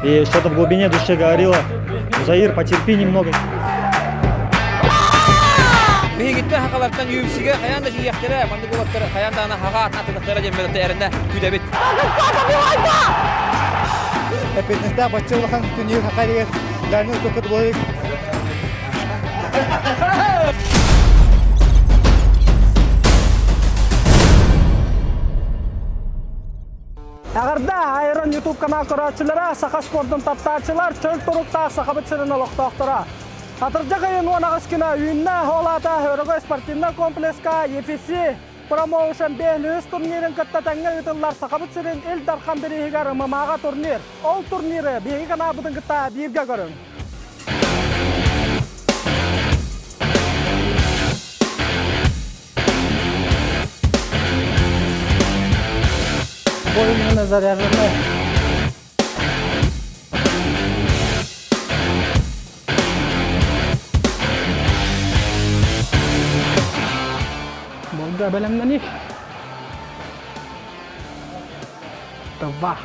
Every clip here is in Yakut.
И что-то в глубине души говорило, Заир, потерпи немного. Биһигиттэн хахалартан UFC-гэ хайаан да тиийиэхтэрэ, маннык уолаттар хайаан даҕаны хаха атынахтара диэн бэртэ эрэнэ күүтэбит. Эппиэтинэстээх бачча улахан турнир хахарыгар Дальний Востокка буолар. Эҕэрдэ Айрон YouTube канал көрөөччүлэрэ, саха спордун таптааччылар, чөл туруктаах Сахабыт сирин олохтоохторо. Атырдьах ыйын 18 күнэ үүннэ, ол аата Өрөгөй спортивнай комплекска EFC промоушен 5 турнирын кытта тэҥҥэ ыытыллар Сахабыт сирин Ил Дархан бирииһигэр ММА-ҕа турнир. Ол турниры биһиги каналбытын кытта бииргэ көрүҥ. Более заряженная. Болга бэлэмнэник. Два.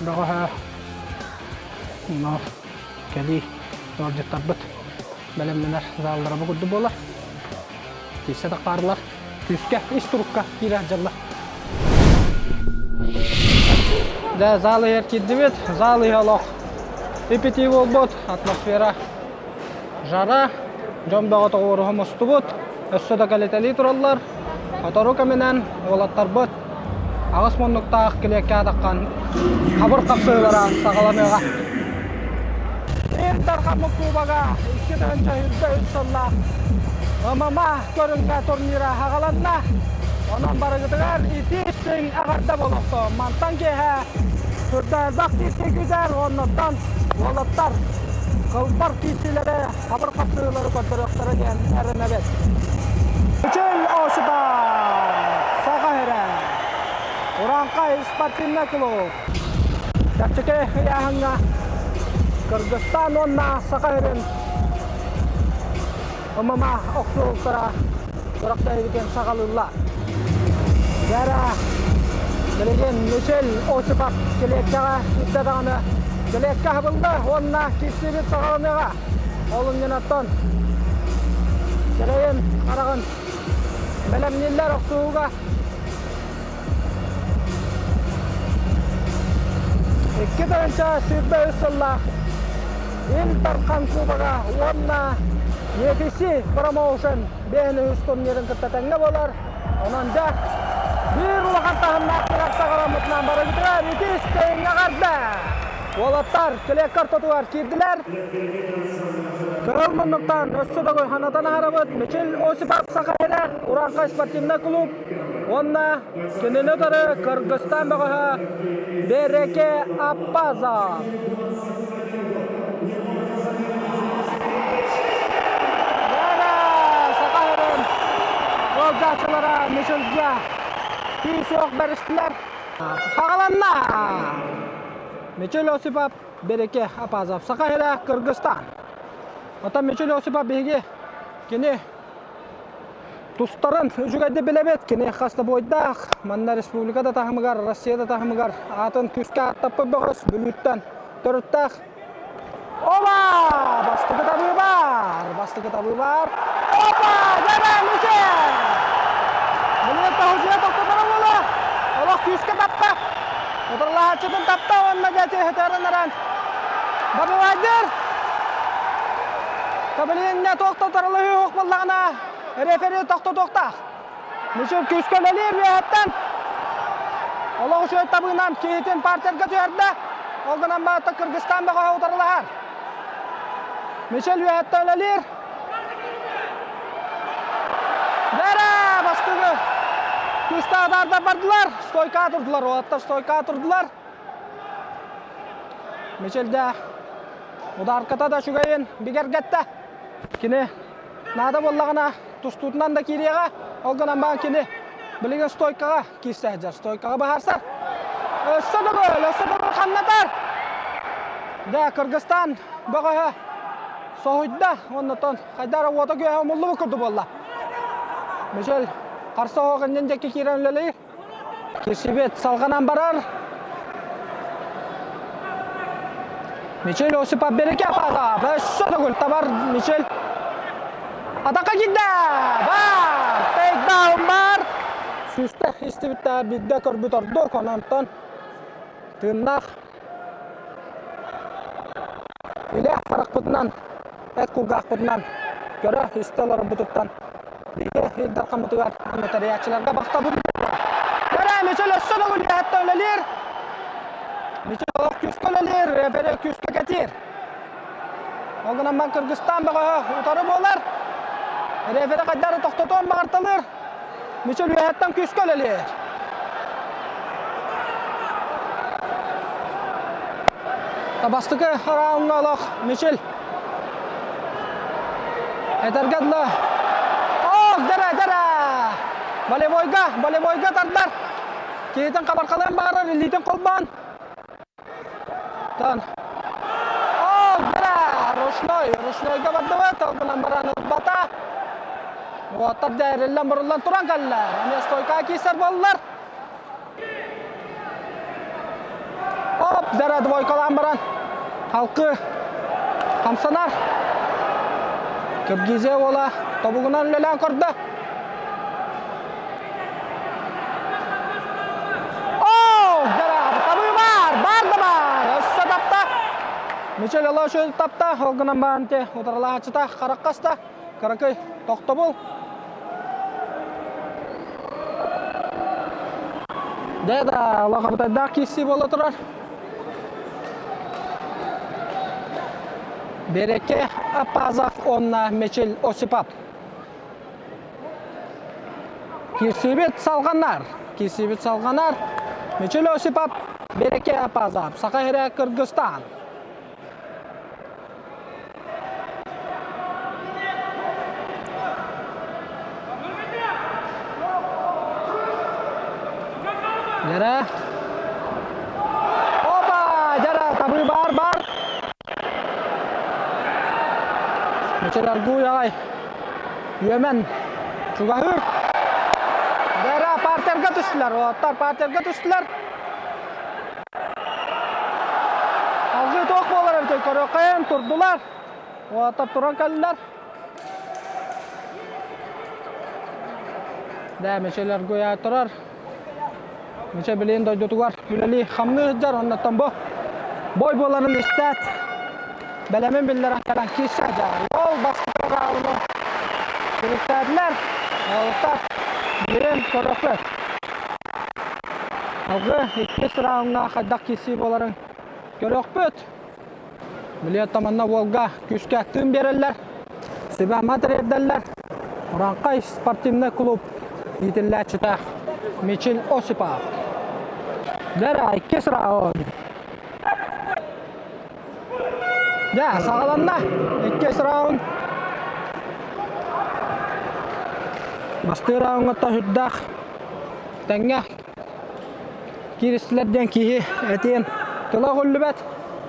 Бөҕөһө. Но кэлии ыалдьыттарбыт бэлэмнэнэр заллара бу курдук буолар. Киирсэ таххаарлар күүскэ ис турукка киирэ сылдьаллар. Дьэ, зал иһэр киирдибит. Зал иһэ олох ипитии буолбут. Атмосфера жара. Дьон бөҕө тоҕуоруһа мустубут. Өссө да кэлитэлии тураллар. Сотору кэминэн уолаттарбыт аҕыс муннуктаах килиэккэ атаххан хабыр хапсыылара саҕаланыаҕа. Ил Дархан Кубога 2023 сыллаах ММА көрүҥҥэ турнира аҕаланна. Онон барыгытыгар итии истиҥ эҕэрдэ буолуохтун. Мантан киэһэ сүрдээх киирсии күүтэр, оннуттан уолаттар кылбар киирсиилэри, хабыр хапсыылары көрдөрүөхтэрэ диэн эрэнэбит. Үчүл Осипов, Саха сирэ, Урааҥхай спортивнай клуб. Чэпчэки ыйааһыҥҥа Кыргызстан уонна Саха сирин ММА охсуһуктара күрэхтэһиибитин саҕалыыллар. Дьара билигин Мишель Осипов килиэккэҕэ киирдэ даҕаны килиэккэ аһабылла уонна киирсиибит саҕаланыаҕа. Ол иннинэ сирэйин хараҕын бэлэмнииллэр охсуһууга. 2023 сыллаах Ил Дархан Кубога уонна UFC промоушен 5 турнирын кытта тэҥҥэ буолар. Онон дьэ, биир улахан таһымнаах күрэх саҕаламмытынан барыбытыгар ити истиҥ эҕэрдэ! Уолаттар килиэккэ ортотугар киирдилэр. Кыһыл муннуктан өссө төгүл ханатан аһарабыт Мичил Осипов Саха сирэ Урааҥхай спортивнай клуб уонна кинини утары Кыргызстан бөҕөһө Береке Аппазов. Саха сирин ыалдьааччылара Мичилгэ күүс-уох бэристилэр. Хаҕаланна! Мичил Осипов, Береке Апазов. Саха сирэ Кыргызстан. Оттон Мичил Осипов биһиги кини тустарын үчүгэйдик билэбит. Кини хас да буойдаах. Манна республика да таһымыгар, Россия да таһымыгар аатын күүскэ ааттаппыт бөҕөс Бүлүүттэн төрүттээх. Оба! Бастакы табыы бар! Бастакы табыы бар! Опа! Дьэ, Мичил! Билигин тоһучуйа тохтоторо буолуо. Олох күүскэ тапта. Утарылаһааччытын тапта уонна дьэ хэтэрэн эрэн. Бабылайдыр! Табылииннэ туох да утарылаһыы суох буоллаҕына, рефери тохтотуохтаах. Мичил күүскэ үлэлиир үөһэттэн. Олох үчүгэй табыынан киһитин партерга түһэрдэ. Ол гынан баран Кыргызстан бөҕөһө утарылаһар. Мичил үөһэттэн үлэлиир. Бэрэ бастыгы күүстээх удардар бардылар. Стойка турдулар, уолаттар стойка турдулар. Мичилде ударката да үчүгэйин бигэргэттэ. Кини наада буоллаҕына тустуутунан да киириэҕэ. Ол гынан баран кини билигин стойкаҕа киирсэ сылдьар. Стойкаҕа быһаарсар. Өссө төгүл, өссө төгүл ханнатар. Дэ, Кыргызстан бөҕөһө соһуйда. Оннотон хайда эрэ уота-күөһэ умуллубут курдук буолла. Мишель харса оһох иннин диэки киирэн үлэлиир. Кирсибит салҕанан барар. Мичел Осипов Береке Апазов. Өссө төгүл табар Мичел. Атака киирдэ! Бар! Тейкдаун бар! Сүүстэ истибиттэр биирдэ көрбүт ордук. Онон тыыннаах илэ харахпытынан, эт кулгаахпытынан көрө истэ олорбутуттан биһиги Ил Дархаммытыгар уонна тэрийээччилэргэ махталбыт. Көрө, Мичил өссө да үлэһэттэ үлэлиир. Мичил олох күүскэ үлэлиир, рефери күүскэ кэтиир. Ол гынан баран Кыргызстан бөҕөһө утары буолар. Рефери хайдары тохтотуон баҕарталыыр. Мичил үөһэттэн күүскэ үлэлиир. Бастакы раундҥа олох Мичил этэргэ дылы Ох, дэрэ, дэрэ! Болевойга, болевойга тардар. Киһитин хабархалыан баҕарар, илиитин холбоон. Тан. Ох, дэрэ! Ручной, ручнойга бардыбыт, ол гынан баран ылбата. Уоттар дээриллэн буруллан туран кэллэ. Эмиэ стойка киирсэр буоллар. Оп, дара двойкалаан баран халкы хамсанар. Киргизия уола тобугунан үлэлээн көрдө. Оо, дара табыы бар, бар да бар. Өссө тапта. Мичел Алошин тапта, ол гынан баран те утарылааччыта хараккаста. Кыракый тохтобул. Дэ да лохабытайдаах киирсии буола турар. Береке Апазов уонна Мечел Осипов. Киирсиибит салҕанар. Киирсиибит салҕанар. Мечел Осипов, Береке Апазов, Саха сирэ Кыргызстан. Дьара. Опа! Дьара, табыы баар, баар. Мичил аргуй аҕай. Үөмэн чугаһыыр. Дьара, партерга түстүлэр. Оттар партерга түстүлэр. Алгыы туох буолар эбитий көрүөххэйин турдулар. Уолаттар туран кэллилэр. Даа Мичел аргуйа турар. Мичел билигин дойдутугар үлэлии хамныы сылдьар оннуттан бу бой буоларын истээт бэлэмин биллэрэн кэлэн киирсэ дьаар. Ол бастакы рауну түмүктээтилэр. Уолаттар билигин көрүөхпүт. Алгы иккис раундҥа хайдах киирсии буоларын көрүөхпүт. Билиэт манна уолга күүскэ тыын биэрэллэр, сүбэ-ама тириэрдэллэр. Урааҥхай спортивнай клуб иитиллээччитэ Мичил Осипов. Дьэ, иккис раунд. Дьэ, саҕаланна иккис раунд. Бастыыр раундҥа үрдээх тэҥҥэ кииристилэр диэн киһи этиэн тыла өҕүллүбэт.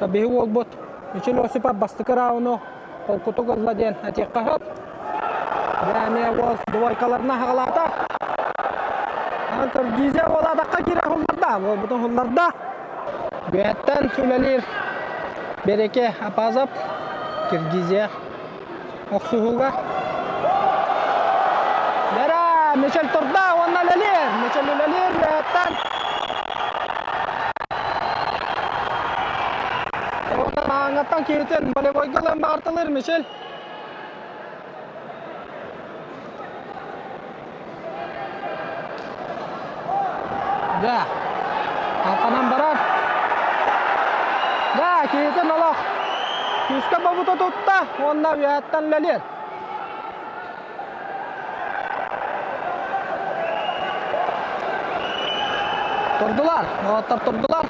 Биһи уолбут Мичил Осипов бастакы рауну холкутук ылла диэн этиэххэ сөп. Дьэ, эмиэ уол двойкаларына хаҕалаата. Киргизия уола атахха киирэн хулларда. Уолбутун хулларда. Үөһэттэн үлэлиир Береке Апазов, Киргизия охсуһууга. Лера Мичел турда уонна үлэлиир. Мичел үлэлиир үөһэттэн. Ааҥҥаттан киһитин волейболга ылан баҕарталыыр Мичел. Да. Алханан барар. Да, киһитин олох күүскэ бобута тутта уонна үөһэттэн үлэлиир. Турдулар, уолаттар турдулар.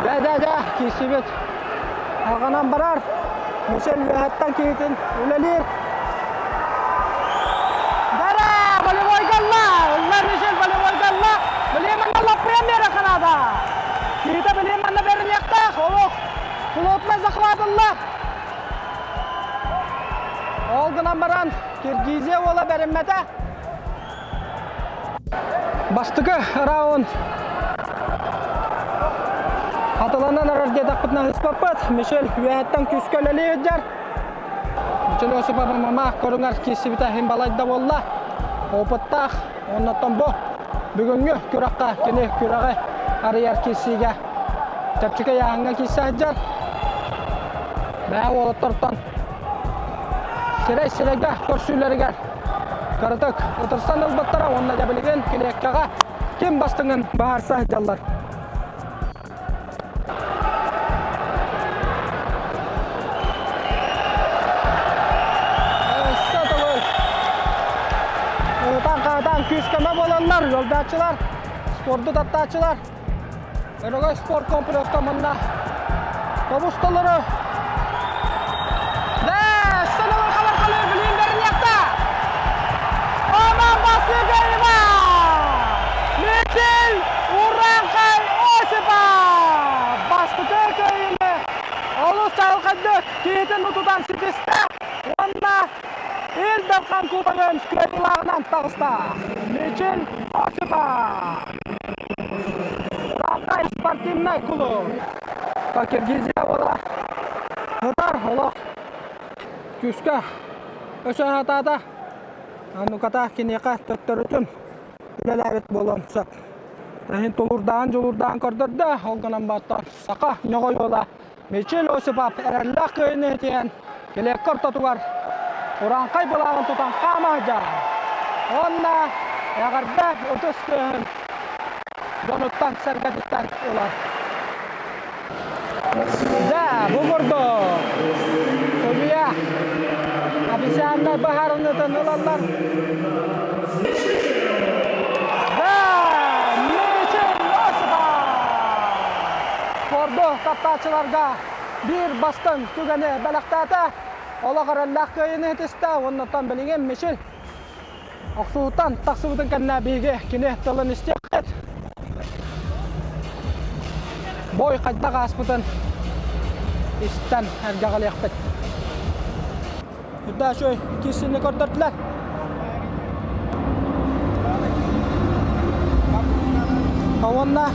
Да, да, да, киирсибит. Аҕанан барар. Мичел үөһэттэн киһитин үлэлиир. Дара, болевой галла! Ылла Мичел болевой галла! Билим манна премьера Канада! Киһитэ билим манна бэрилиэхтээх, олох плотно захватылла. Ол гынан баран Киргизия уола бэриммэтэ. Бастакы раунд хатыланан эрэр диэтэхпитинэ ыспаппыт. Мишель үөһэттэн күүскэ үлэлии сылдьар. Мишель Осипов мамаах көрүҥэр киирсибитэ иһин балайда буолла. Опыттаах. Оннуттан бу бүгүҥҥү күрэххэ кини күрэҕи арыйар киирсиигэ чэпчэки ыйааһыҥҥа киирсэ сылдьар. Бээ уолаттартан сирэй сирэйгэ көрсүүлэригэр кыратык ытырсан ылбыттара уонна дьэ билигин килиэккэҕэ ким бастыҥын быһаарса сылдьаллар. Өссө төгүл ытан-хаатан күүс-көмө буолаллар ыалдьааччылар, спорду таптааччылар. Өрөгөй спорт комплекска манна тобус толору. Да, өссө төгүл хабар билин бэрниэхтэ. Оман Басыгаева! Мичил Урааҥхай Осипа! Бастакы кыайыыны олус чаҕылхайдык киһитин утутан ситистэ уонна Ил Дархан Кубогын кыайыылааҕынан таҕыста. Мичил Осипа! Урааҥхай спортивнай кулууп. Киргизия буола Ытар олох күүскэ өсө сатаата. Нуката киниэхэ төттөрүтүн үлэлээбит буолуон сөп. Иһин тулуурдаан дьулуурдаан көрдөрдө, ол гынан баттан саха ньоҕой уола Мичил Осипов эрэллээх кыайыыны итиэн килиэккэ ортотугар урааҥхай былааҕын тутан хаама сылдьар. Уонна эҕэрдэ ытыс тыаһын дьонуттан сэргэтиттэн ылар. Дьэ, бу курдук судьуйа официальнай быһаарыныытын ылаллар. Дьэ, Мичил Осипов! Спорду таптааччыларга биир бастыҥ түгэни бэлэхтээтэ. Олох эрэллээх кыайыыны ситистэ уонна оттон билигин Мичил охсууттан тахсыбытын кэннэ биһиги кини тылын истиэххит. Бой хайдах ааспытын истэн эргэҕэлиэхпит. Үрдэ үчүгэй киирсиини көрдөрдүлэр. Уонна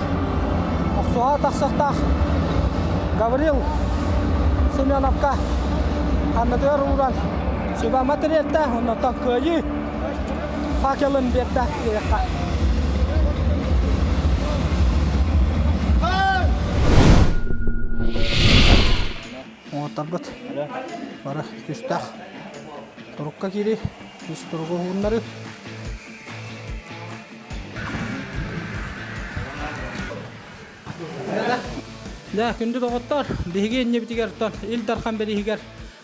охсуһа тахсыахтаах Гаврил Семеновка аннытыгар ууран сүбэ-ама тириэртэ, оннуттан кыайыы факелын биэрдэ диэххэ. Оҥотторбут бары түстээх турукка киирии, үс туругу уһугуннарыы. Дьэ, күндү доҕоттор, биһиги иннибитигэр Ил Дархан бирииһигэр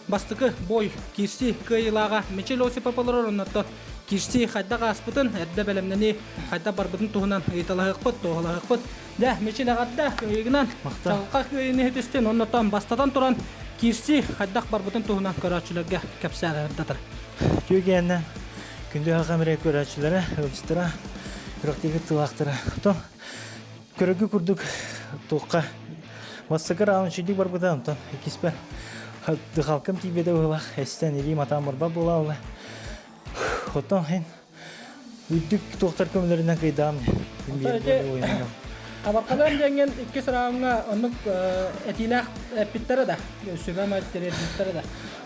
Бастакы бой киирсии кыайыылааҕа Мичил Осипов олорор оннуттан киирсии хайдах ааспытын, эрдэ бэлэмнэнии хайдах барбытын туһунан ыйыталаһыахпыт, туоһулаһыахпыт. Дьэ, Мичил эҕэрдэ кыайыыгынан чаҕылхай кыайыыны иһитистин, оннуттан бастатан туран киирсии хайдах барбытын туһунан көрөөччүлэргэ кэпсээн Түгээннэ күндү хахамырай көрөөччүлэрэ, ыалдьыттара, күрэхтиги тылаахтара. Оттон Көрөргө курдук туохха бастакы раунд үчүгдүк барбыта, онтон иккиспэр дыхалкам тиийбэтэ быһыылаах, эстэн илиим атаан барбат буолаалла. Оттон хин үрдүк туохтар көмөлөрүнэн кыйдаам Абаккалаан диэҥҥин иккис раундҥа оннук этиилээх эппиттэрэ да, сүбэ тириэрдибиттэрэ да.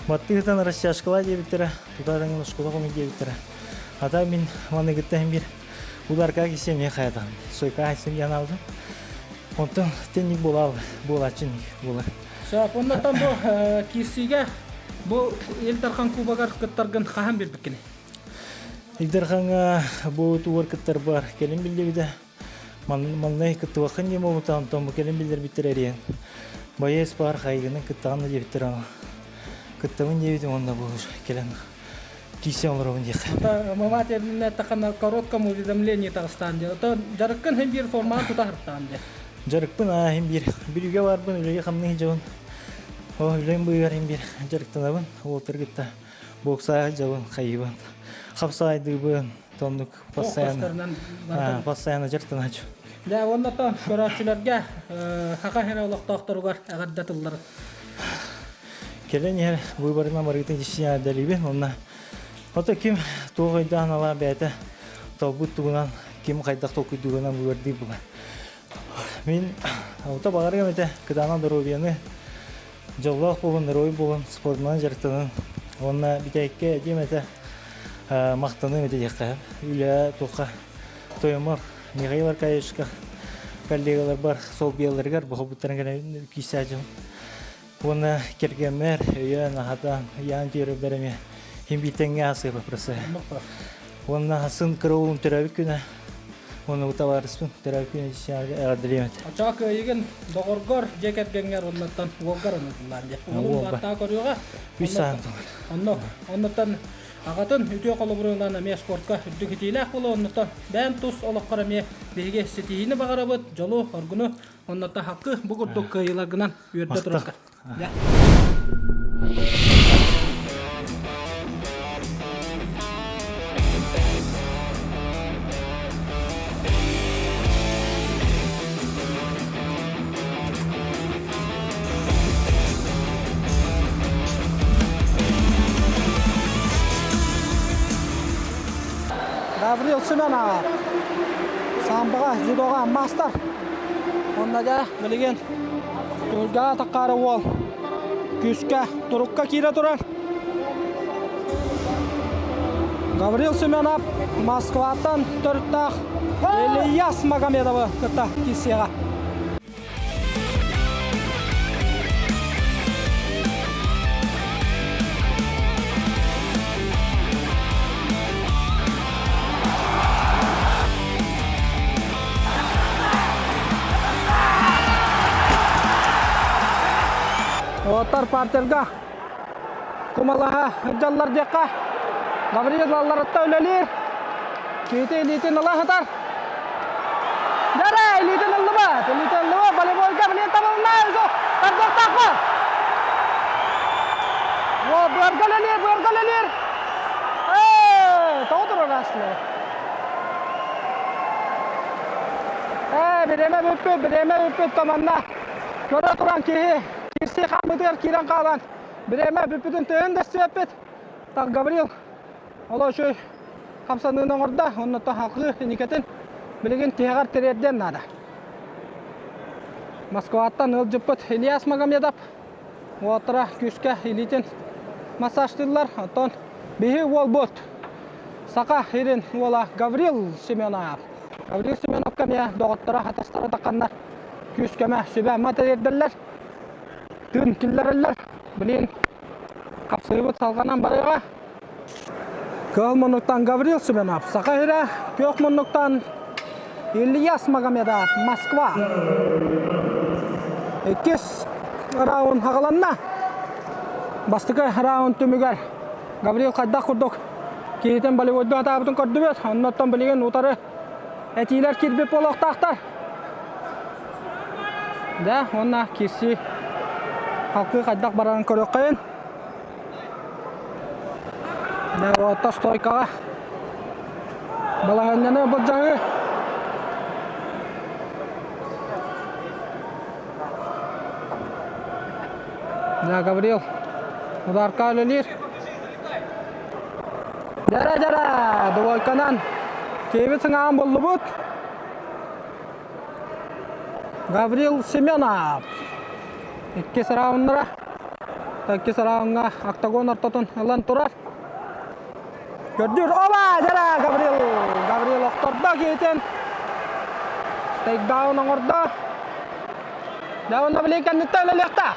Баттыытан растяжкалаа диэбиттэрэ, тутаатаҥын оскуола хомуй диэбиттэрэ. Ата мин маныгытта иһин биир Ударка кисе эмиэ хайатан. Сойка хайсын диэн алды. Онтон тенник буолал буолааччын буолар. Сөп, оннуттан бу киирсиигэ бу Ил Дархан Кубогар кыттаргын хаһан билбиккиний? Ил Дархаҥҥа бу тугар кыттар бар кэлин биллибитэ. Маннай кыттыбаккын диэн буолбута, онтон бу кэлин биллэрбиттэр эриэн. Боец бар хайгынын кыттаҕын да диэбиттэр аны. Кыттабын диэбитим уонна бу кэлэн киирсэн олоробун диэххэ. Ата мамат эрнинэ тахана коротком уведомлении таҕыстаан диэн. Ото дьарыккын хин биир формаан тута хыртаан диэн. Дьарыкпын аа хин биир бүлүүгэ барбын үлэгэ хамныы дьабын. О үлэм быыгар хин биир дьарыктанабын. Уолтар кытта боксаа дьабын хайыбын. Хапсаайдыыбын тоннук постоянно постоянно дьарыктанааччы. Дьэ уонна то көрөөччүлэргэ хаха хера олохтоохторугар эҕэрдэ тыллары. Кэлэн иһэр быыбарынан барыытын дьиссиҥэрдэлиибин уонна ото ким туох өйдөөн ала бэйэтэ талбыт тугунан Ким хайдах толкуйдуурунан быыбардыыр була. Мин аута баҕарыам этэ кытаанах доруобуйаны, дьоллоох буолун, доруобуй буолун, спордунан дьарыктанын уонна бүтэһиккэ этиэм этэ махтаныам этэ диэххэ үлэ туохха тойоммор Михаил Аркадьевичка коллегаларбар солбуйалларыгар бохобуттарын кэлэн киисээчим уонна кэргэммэр өйөөн аһатан ыйаан түөрэрбэр эмиэ хим бииртэҥҥэ аасыаба просто уонна сын кыра уолум төрөөбүт күнэ уонна бу табаарыспын төрөөбүт күнэ эҕэрдэлиэм этэ Оччоҕо кыайыгын доҕоргор, дьиэ кэргэҥҥэр уоннаттан уолгар онотуллаан диэ. Уолум баттаа көрүөҕэ. Үс саан туолар. Онно оннуттан аҕатын үтүө холобурунан эмиэ спортка үрдүк итиилээх буолуо оннуттан бэйэн тус олоххор эмиэ биһиги ситиһиини баҕарабыт, дьолу, оргуну оннуттан хаккы бу курдук кыайыыларгынан үөрдэ турарга. Гаврил Семенов самбаҕа дзюдоҕа маастар. Онно дьэ билигин Түһүлгэҕэ таххаары уол күүскэ турукка киирэ турар. Гаврил Семенов Москваттан төрүттээх Ильяс Магомедовы кытта киирсиэҕэ. Уолаттар партерга кумалаһа сылдьаллар диэххэ. Гаврил алларытта үлэлиир. Киһити илиитин ыла сытар. Дара илиитин ыллыбат. Илиитин ыллыбат. Волейболга билин табылына. Тардыахтаахпа. О, быарга үлэлиир, быарга үлэлиир. Ээ, тоҕо турар аслы? Ээ, бириэмэ бүппүт, бириэмэ бүппүт томанна. Көрө туран киһи кирси хаамытыгар киирэн хаалан бириэмэ бүппүтүн тыын да истибэппит. Так Гаврил оло үчүгэй хамсаныыны оҥордо, оннуттан халҕыы иникэтин билигин тиһэҕэр тириэрдиэн наада. Москваттан ыалдьыппыт Ильяс Магомедов уолаттара күүскэ илиитин массажтыыллар. Оттон биһи уолбут Саха сирин уола Гаврил Семенов. Гаврил Семеновка эмиэ доҕотторо атастара тахханнар күүс-көмө сүбэ-ама тириэрдэллэр, тыын киллэрэллэр. Билигин хапсыһыыбыт салҕанан барыаҕа. Кыһыл муннуктан Гаврил Семенов, Саха сирэ, күөх муннуктан Ильяс Магомедов, Москва. Иккис раунд хаҕаланна. Бастакы раунд түмүгэр Гаврил хайдах курдук киһитин болевойдуу атаабытын көрдүбүт. Оннуттан билигин утары этиилэр киирбит буолуохтаахтар. Да, уонна киирсии халкыы хайдах барарын көрүөххэйин. Дэ, стойкаҕа балаһыанньаны былдьаһыы. Да, Гаврил ударка үлэлиир. Дьара-дьара, двойканан киһибит сыҥааҕын буллубут. Гаврил Семенов. Иккис рауннара. Иккис рауҥҥа октагон ортотун ылан турар. Көрдүүр. Оба! Дьара! Гаврил! Гаврил охтордо киһитин. Тейкдаун оҥордо. Дьэ, онно билигин кэнниттэн үлэлиэхтээх.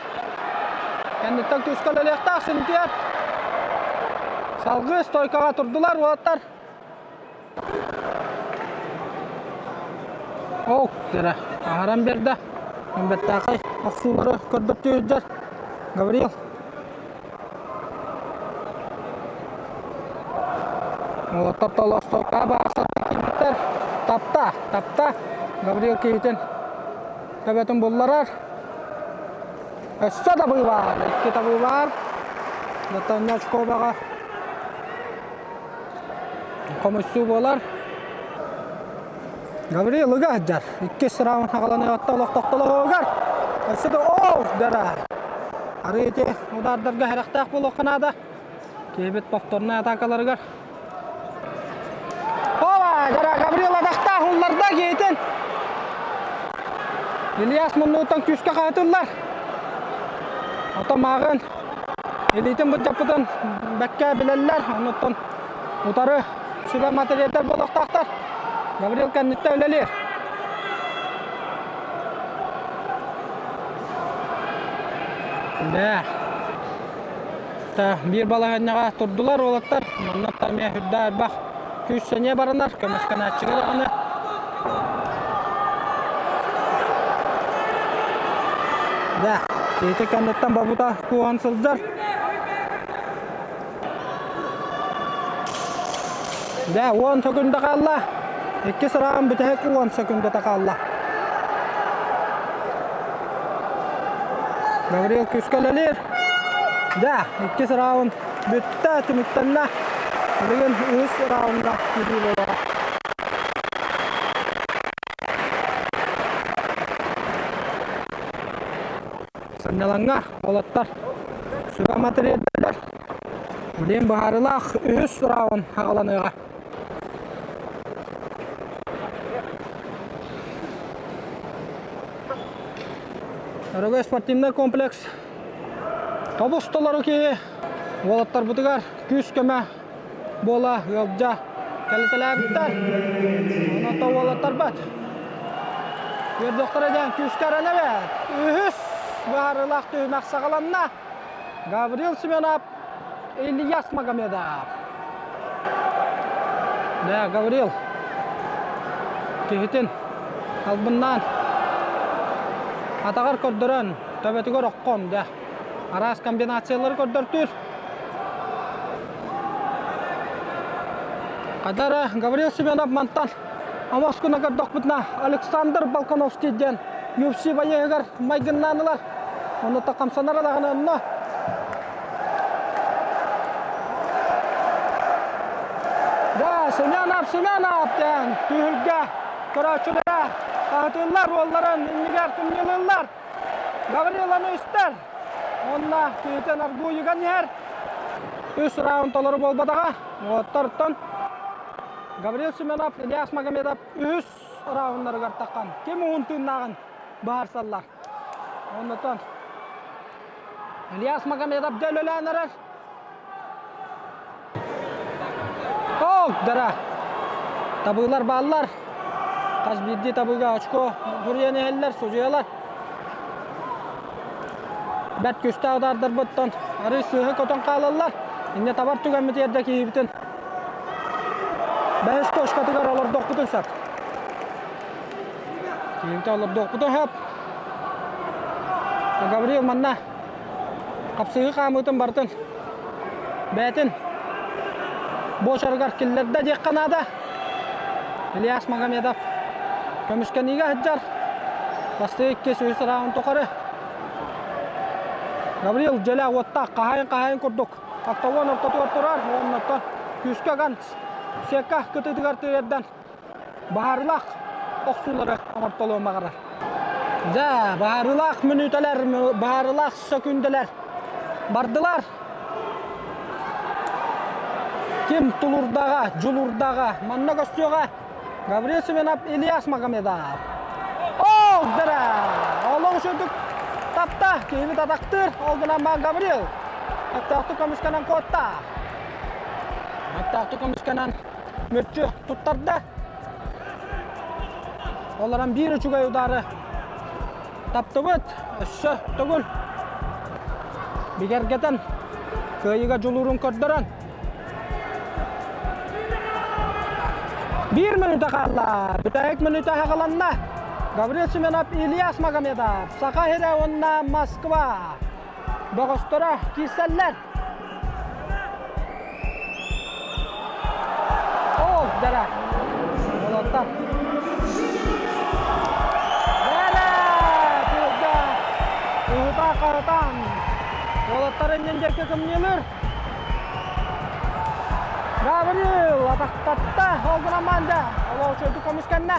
Кэнниттэн күүскэ үлэлиэхтээх Синтиэр. Салгыы стойкаҕа турдулар уолаттар. Ок, дьэрэ, аһаран биэрдэ. Эмбэттээхэй охсуулары көрбөттүү сылдьар Гаврил. Уолаттар толоостокка баасар киирбиттэр. Тапта, тапта. Гаврил киһитин төбөтүн булларар. Өссө табыы баар, икки табыы баар. Наталья очкобаҕа Хомуйсуу буолар. Гаврил ыга сылдьар. Иккис раунд хаҕаланыаҕыттан олох тохтолоһугар. Өссө да оо дара. Арыы ити удардарга сэрэхтээх буолуохха наада. Киһибит повторнай атакаларыгар. Ова, дара Гаврил атахтаах. кейтен. Ильяс муннуутан күүскэ хаһытыллар. Ото мааҕын илиитин былдьаппытын бэккэ билэллэр. Онуттан утары сүбэ материалдар буолуохтаахтар. Гаврил кэнниттэн үлэлиир. Дэ. Та биир балаһыанньаҕа турдулар уолаттар. Манна эмиэ үрдэ элбэх күүс сэниэ баранар, көмүскэнээччигэ даҕаны. Да, киһити кэнниттэн бобута кууһан сылдьар. Дэ, 10 сөкүндэ хаалла. Иккис раунд бүтэһик 10 сөкүндэтэ хаалла. Гаврил күүскэ үлэлиир. Дэ, иккис раунд бүттэ, түмүктэннэ. Билигин үһүс раунда киирии буолуоҕа. Сынньалаҥҥа уолаттар сүбэ матырыйаллар. Билигин быһаарыылаах үһүс раунд аҕаланыаҕа. Өрөгөй спортивнай комплекс тобус толору киһи уолаттарбытыгар күүс-көмө буола ыалдьа кэлитэлээбиттэр. Онон уолаттарбат. Үөрдөхтөрө диэн күүскэ эрэнэбит. Үһүс быһаарыылаах түһүмэх саҕаланна. Гаврил Семенов, Ильяс Магомедов. Да, Гаврил киһитин албыннаан атаҕар көрдөрөн төбөтүгэр оккон да араас комбинациялары көрдөртүүр. Хадара Гаврил Семенов мантан омос гына көрдөхпүтүнэ Александр Балкановский диэн UFC байыһыгар майгыннаан ылар. Онно хамсанара даҕаны онно. Да, Семенов, Семенов диэн түһүлгэ көрөөччүлэрэ хаһытыыллар, уолларын иннигэр тумньулууллар. Гавриланы истэр. Онно киһитин аргуйуган иһэр. Үс раунд толору буолбатаҕа. Уоттартан Гаврил Семенов, Ильяс Магомедов үһүс рауннарыгар таххан ким уһун тыыннааҕын быһаарсаллар. Оннотон Ильяс Магомедов дьэ үлэлээн эрэр. Ок, дара. Табыылар бааллар. Хас биирдии табыыга очко суруйан иһэллэр, судьуйалар. Бэрт күүстээх удардарбыттан арыы сыыһы көтөн хаалаллар. Инньэ табар түгэммитигэр да киһибитин бэһис точкатыгар олордохпутун сөп. Киһибитин олордохпутун сөп. Гаврил манна хапсыһыы хаамыытын барытын бэйэтин буочарыгар киллэрдэ диэххэ наада. Ильяс Магомедов көмүскэниигэ сылдьар. Бастакы иккис үһүс раунд тухары Гаврил дьэлэ уоттаах хаһаайын-хаһаайын курдук октогон ортотугар турар уонна күүскэ ыган сетка кытыытыгар тириэрдэн Баһаарылаах охсуулары оҥортолуон баҕарар. Дьэ, баһаарылаах мүнүүтэлэр, баһаарылаах сөкүүндэлэр бардылар. Ким тулуурдаҕа, дьулуурдаҕа манна көстүөҕэ. Гаврил Семенов, Ильяс Магомедов. Ол дара! Олох үчүгдүк тапта, киһини татактыыр, ол гынан баан Гаврил. Өттөөхтүк көмүскэнэн куотта. Өттөөхтүк көмүскэнэн мүччү туттарда. Олорон биир үчүгэй удары таптыбыт. Өссө төгүл бигэргэтэн кыайыыга дьулуурун көрдөрөн Биир мүнүүтэ хаалла. Бүтэһик мүнүүтэ аҕаланна. Гаврил Семенов, Ильяс Магомедов, Саха сирэ уонна Москва бөҕөстөрө киирсэллэр. Ол дара. Олоттар. Бэрэ! Тылга уһута хаһытан. Уолаттар иннин диэки кымньыылыр. Гаврил атахтатта. Ол гынан манда. Олох үчүгэйдик көмүскэннэ.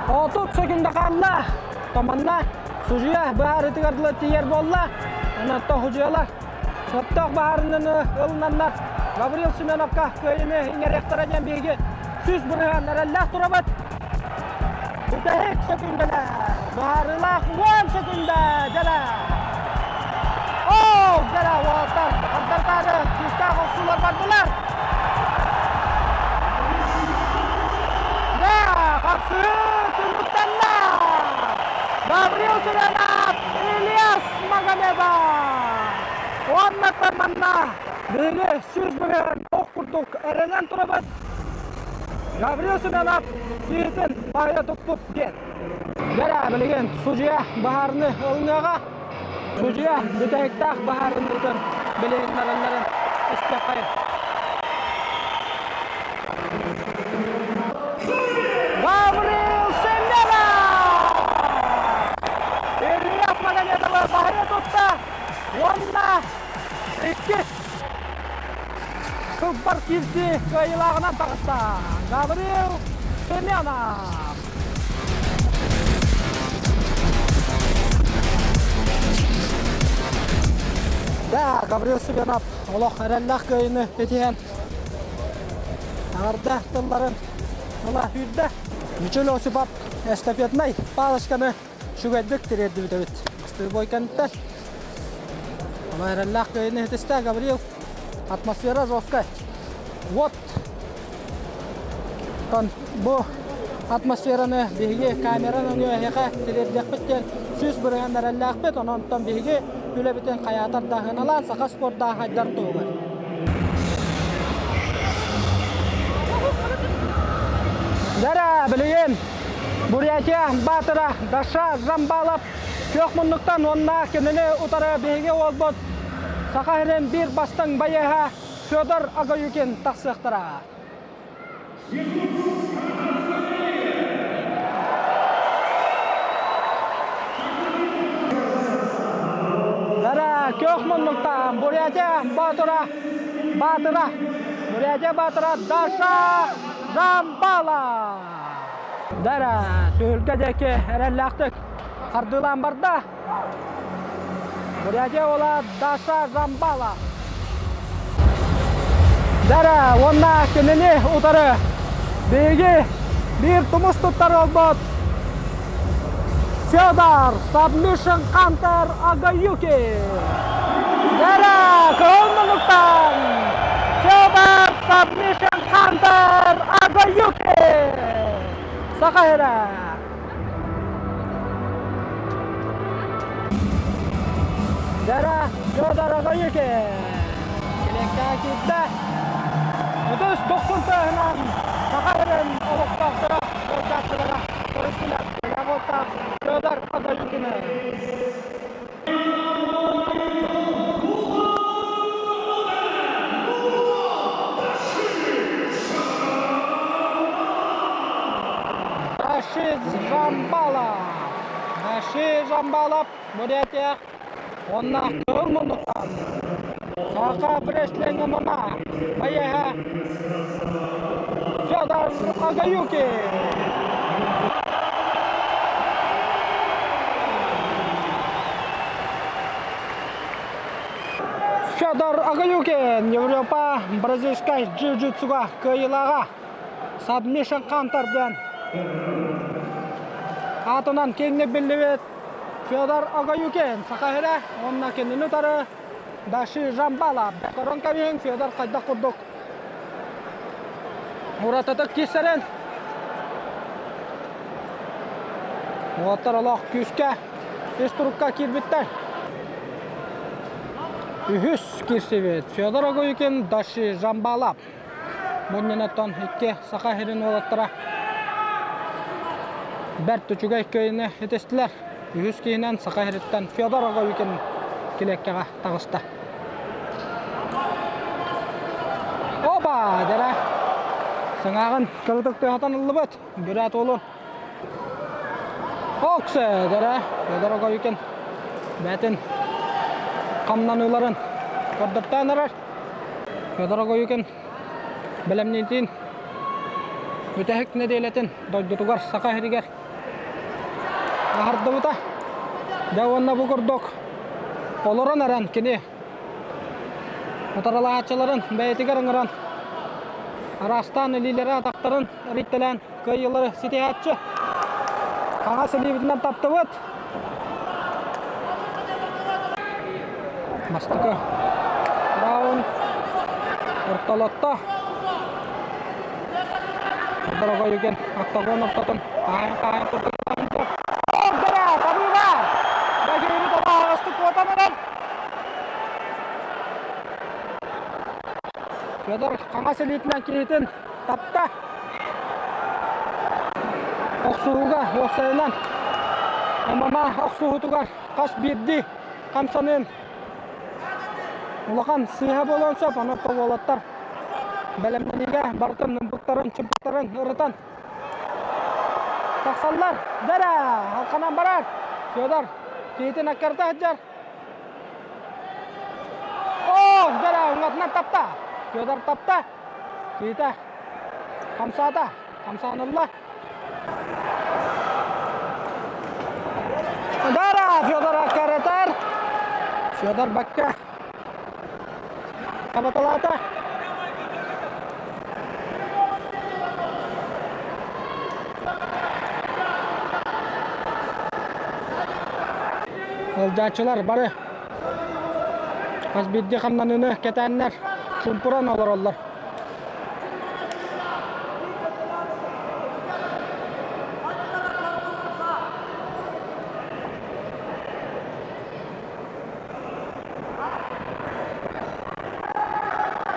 30 секунда хаалла. Томанна судьуйа быһаарыытыгар дылы тиийэр буолла. Онон судьуйалар сөптөөх быһаарыныыны ылынаннар Гаврил Семеновка кыайыыны иҥэриэхтэрэ диэн биһиги 100% эрэллээх турабыт. Бүтэһик сөкүндэлэр. Быһаарыылаах 10 сөкүндэ дьэлэ. Оо, дьэлэ уолаттар хардартаары күүстээх охсуулар бардылар. Дьэ, хапсыһыы түмүктэннэ. Гаврил Семенов, Ильяс Магомедов. Уонна манна биһиги 100% ох курдук эрэнэн турабыт. Гаврил Семенов киһитин баайа туппут диэн. Дьэ, билигин судьуйа баһаарыны ылыныаҕа. Судьуйа бүтэһиктээх баһаарынытын билиһиннэрэллэрин истиэххэйин. Гаврил Семенов! Илья Магомедова баһыйа тутта уонна иккис Кылбар киирсии кыайыылааҕынан таҕыста Гаврил Семенов. Да, Гаврил Семенов олох эрэллээх кыайыыны итиһэн аҕарда тылларын ыла сүүрдэ. Мичил Осипов эстафетнай палочканы үчүгэйдик тириэрдибит эбит. Стрельбой кэнниттэн. Ону эрэллээх кыайыыны иһитистэ Гаврил. Атмосфера жесткая. Вот. Бу атмосфераны биһиги камера нөҥүө эһиэхэ тириэрдиэхпит диэн 100% эрэллээхпит. Онон биһиги үлэбитин хайаатар да сыаналаан саха спорда хайдар туһугар. Дара, билигин Бурятия баатыра Даша Жамбалов күөх муннуктан уонна кинини утары биһиги уолбут Саха сирин биир бастыҥ байыаһа Федор Агаюкин тахсыахтара. Дара күөх муннуктан Бурятия баатыра баатыра Бурятия баатыра Даша Жамбалов. Дара түһүлгэ диэки эрэллээхтик хардыылаан барда. Бурятия уола Даша Жамбала. Дара уонна кинини утары биһиги биир тумус туттар уолбут Федор Submission Hunter Агаюки. Дара кыһыл муннуктан Федор Submission Hunter Агаюки. Саха сирэ. Дара Федор Агаюки. Килеккэ киирдэ. Өтөс 90 тыаһынан Саха сирин олохтоохторо, буолчааччылара көрүстүлэр. Федор Агаюкины. Даши Жамбала. Даши Жамбалап Бурятия онна кыһыл муннуктан Саха Преслинг ММА байыаһа Федор Агаюки. Федор Агаюкин Европа бразильскай джиу-джитсуга кыайыылааҕа Submission Hunter диэн аатынан киэҥник биллибит Федор Агаюкин Саха сирэ уонна кинини утары Даши Жамбала көрөн кэбиһиҥ Федор хайдах курдук уратытык киирсэрин уолаттар олох күүскэ ис турукка киирбиттэр. Үһүс киирсибит Федор Огоюкин, Даши Жамбалап. Мунньунаттан икки саха сирин уолаттара бэрт үчүгэй кыайыыны итистилэр. Үһүс киһинэн саха сириттэн Федор Огоюкин килиэккэҕэ таҕыста. Оба! Дэрэ! Сыҥааҕын кылытык тыаһатан ыллыбыт. Бүрээт уолун. Оксе! Дэрэ! Федор Огоюкин бэйэтин хамнаныыларын көрдөртөөн эрэр. Федор Огоюкин бэлэмниитин бүтэһик нэдиэлэтин дойдутугар Саха сиригэр аһардыбыта. Дьэ уонна бу курдук олорон эрэн кини утарылаһааччыларын бэйэтигэр ыҥыран араастаан илиилэрэ атахтарын эрийтэлээн кыайыылары ситиһээччи. Хаҥас илиибитинэн таптыбыт. Бастакы раунд ортолотто. Дорогой Юген октагон ортотун хаайын-хаайын курдук Ордера, табыыба! Бэкиэбит обааҕастык куотан эрэр. Федор хаҥас илиитинэн киһитин тапта. Охсуһууга уопсайынан ММА охсуһуутугар хас биирдии хамсаныын улахан сыыһа буолуон сөп. Онон уолаттар бэлэмнэниигэ барытын ымпыктарын, чымпыктарын ырытан тахсаллар. Дэрэ, халханан барар. Федор киһитин аккарта сылдьар. Оо, дэрэ, уҥатынан тапта. Федор тапта. Киһитэ хамсаата, хамсаанылла. Дара, Федор аккаратар. Федор бакка хабаталаата. Ылдьааччылар бары хас биирдии хамнаныыны кэтээннэр чуумпуран олороллор.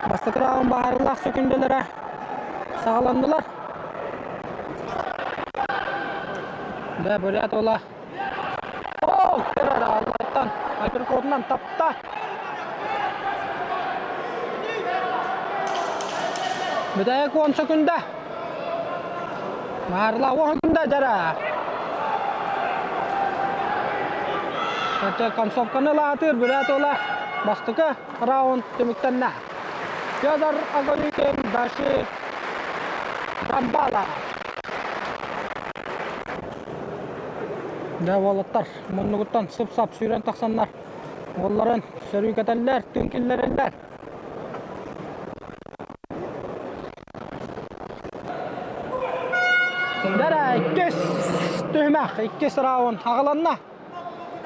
Бастакы раунд баһаарылаах сөкүндэлэрэ саҕаланнылар. Да, бурят ола Оо, көрөр аллаттан апперкотунан тапта. Бүтэһик 10 секунда. Маарла 10 секунда дьара. Хотя концовканы лаатыр бүрээт ола бастакы раунд түмүктэннэ. Федор Огонюкин Даши Жамбала. Дьэ уолаттар муннугуттан сып-сап сүүрэн тахсаннар уолларын сөрүүкэтэллэр, тыын киллэрэллэр. Дара иккис түһүмэх, иккис раунд аҕаланна.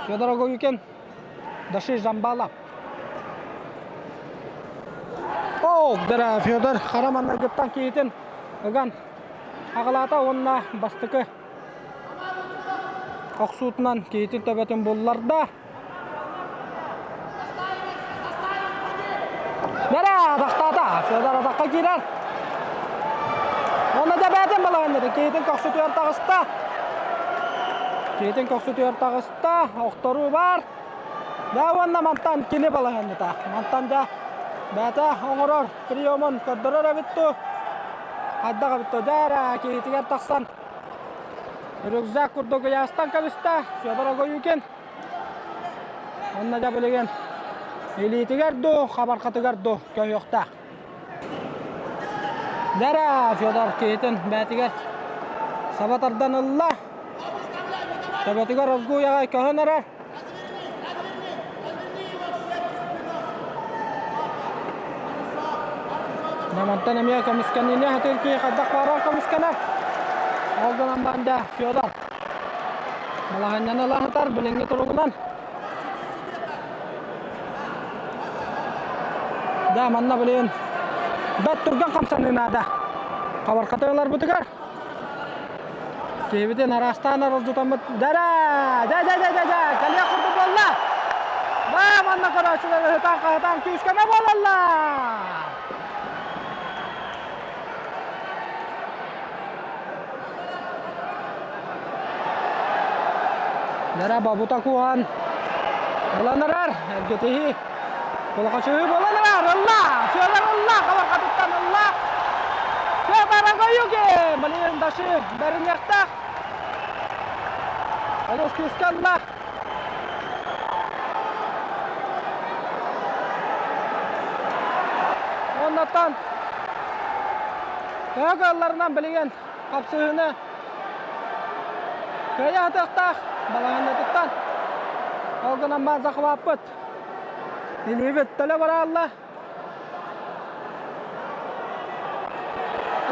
Федор Огоюкин, Даши Жамбалап. О, дара Федор хара маннаргыттан киһитин ыган аҕалаата уонна бастакы охсуутунан киһитин төбөтүн булларда. Бэрэ атахтаата. Федор атахха киирэр. Уонна да бэйэтин балаһыннары киһитин көхсүтүгэр таҕыста. Киһитин көхсүтүгэр таҕыста. Охторуу баар. Да уонна мантан кини балаһынньыта. Мантан да бэйэтэ оҥорор приемун көрдөрөр эбит дуу. Хайдах эбит дуу. Дьэ эрэ киһитигэр тахсан рюкзак курдук ыйаастан кэбистэ Федор Огоюкин. Онно дьэ билигин илиитигэр дуу, хабархатыгар дуу көһүөхтээх. Дьэ эрэ Федор киһитин бэйэтигэр саба тардан ылла. Төбөтүгэр оргууй аҕай көһөн эрэр. Мантан эмиэ көмүскэниини сатыыр киһи хайдах баарар көмүскэнэр. Ол гынан баран дьэ Федор балаһыанньаны ыла сытар билиҥҥи туругунан. Да, манна билигин бэрт түргэн хамсаныы наада. Хабархата ыларбытыгар Киһибитин араастаан аралдьытаммыт дэрэ! Дэ дэ дэ дэ дэ! Кэлиэх курдук буолла! Баа манна көрөөччүлэр ыһытаан-хаһытаан күүскэмэ буолаллар! Дэрэ бабута куһан ылан эрэр, эргитиһии Кулахачыһыы буолан эрэр, ылла! Федор ылла, хабарҕатыттан ылла! Федор Агоюгин! Блин, Даши бэриниэхтээх. Олус күүскэ ылла. Оннуттан төһө кыалларынан билигин хапсыһыыны кыайа сатыахтаах балаһыанньатыттан. Ол гынан баан захваппыт. Илиибит төлө бараалла.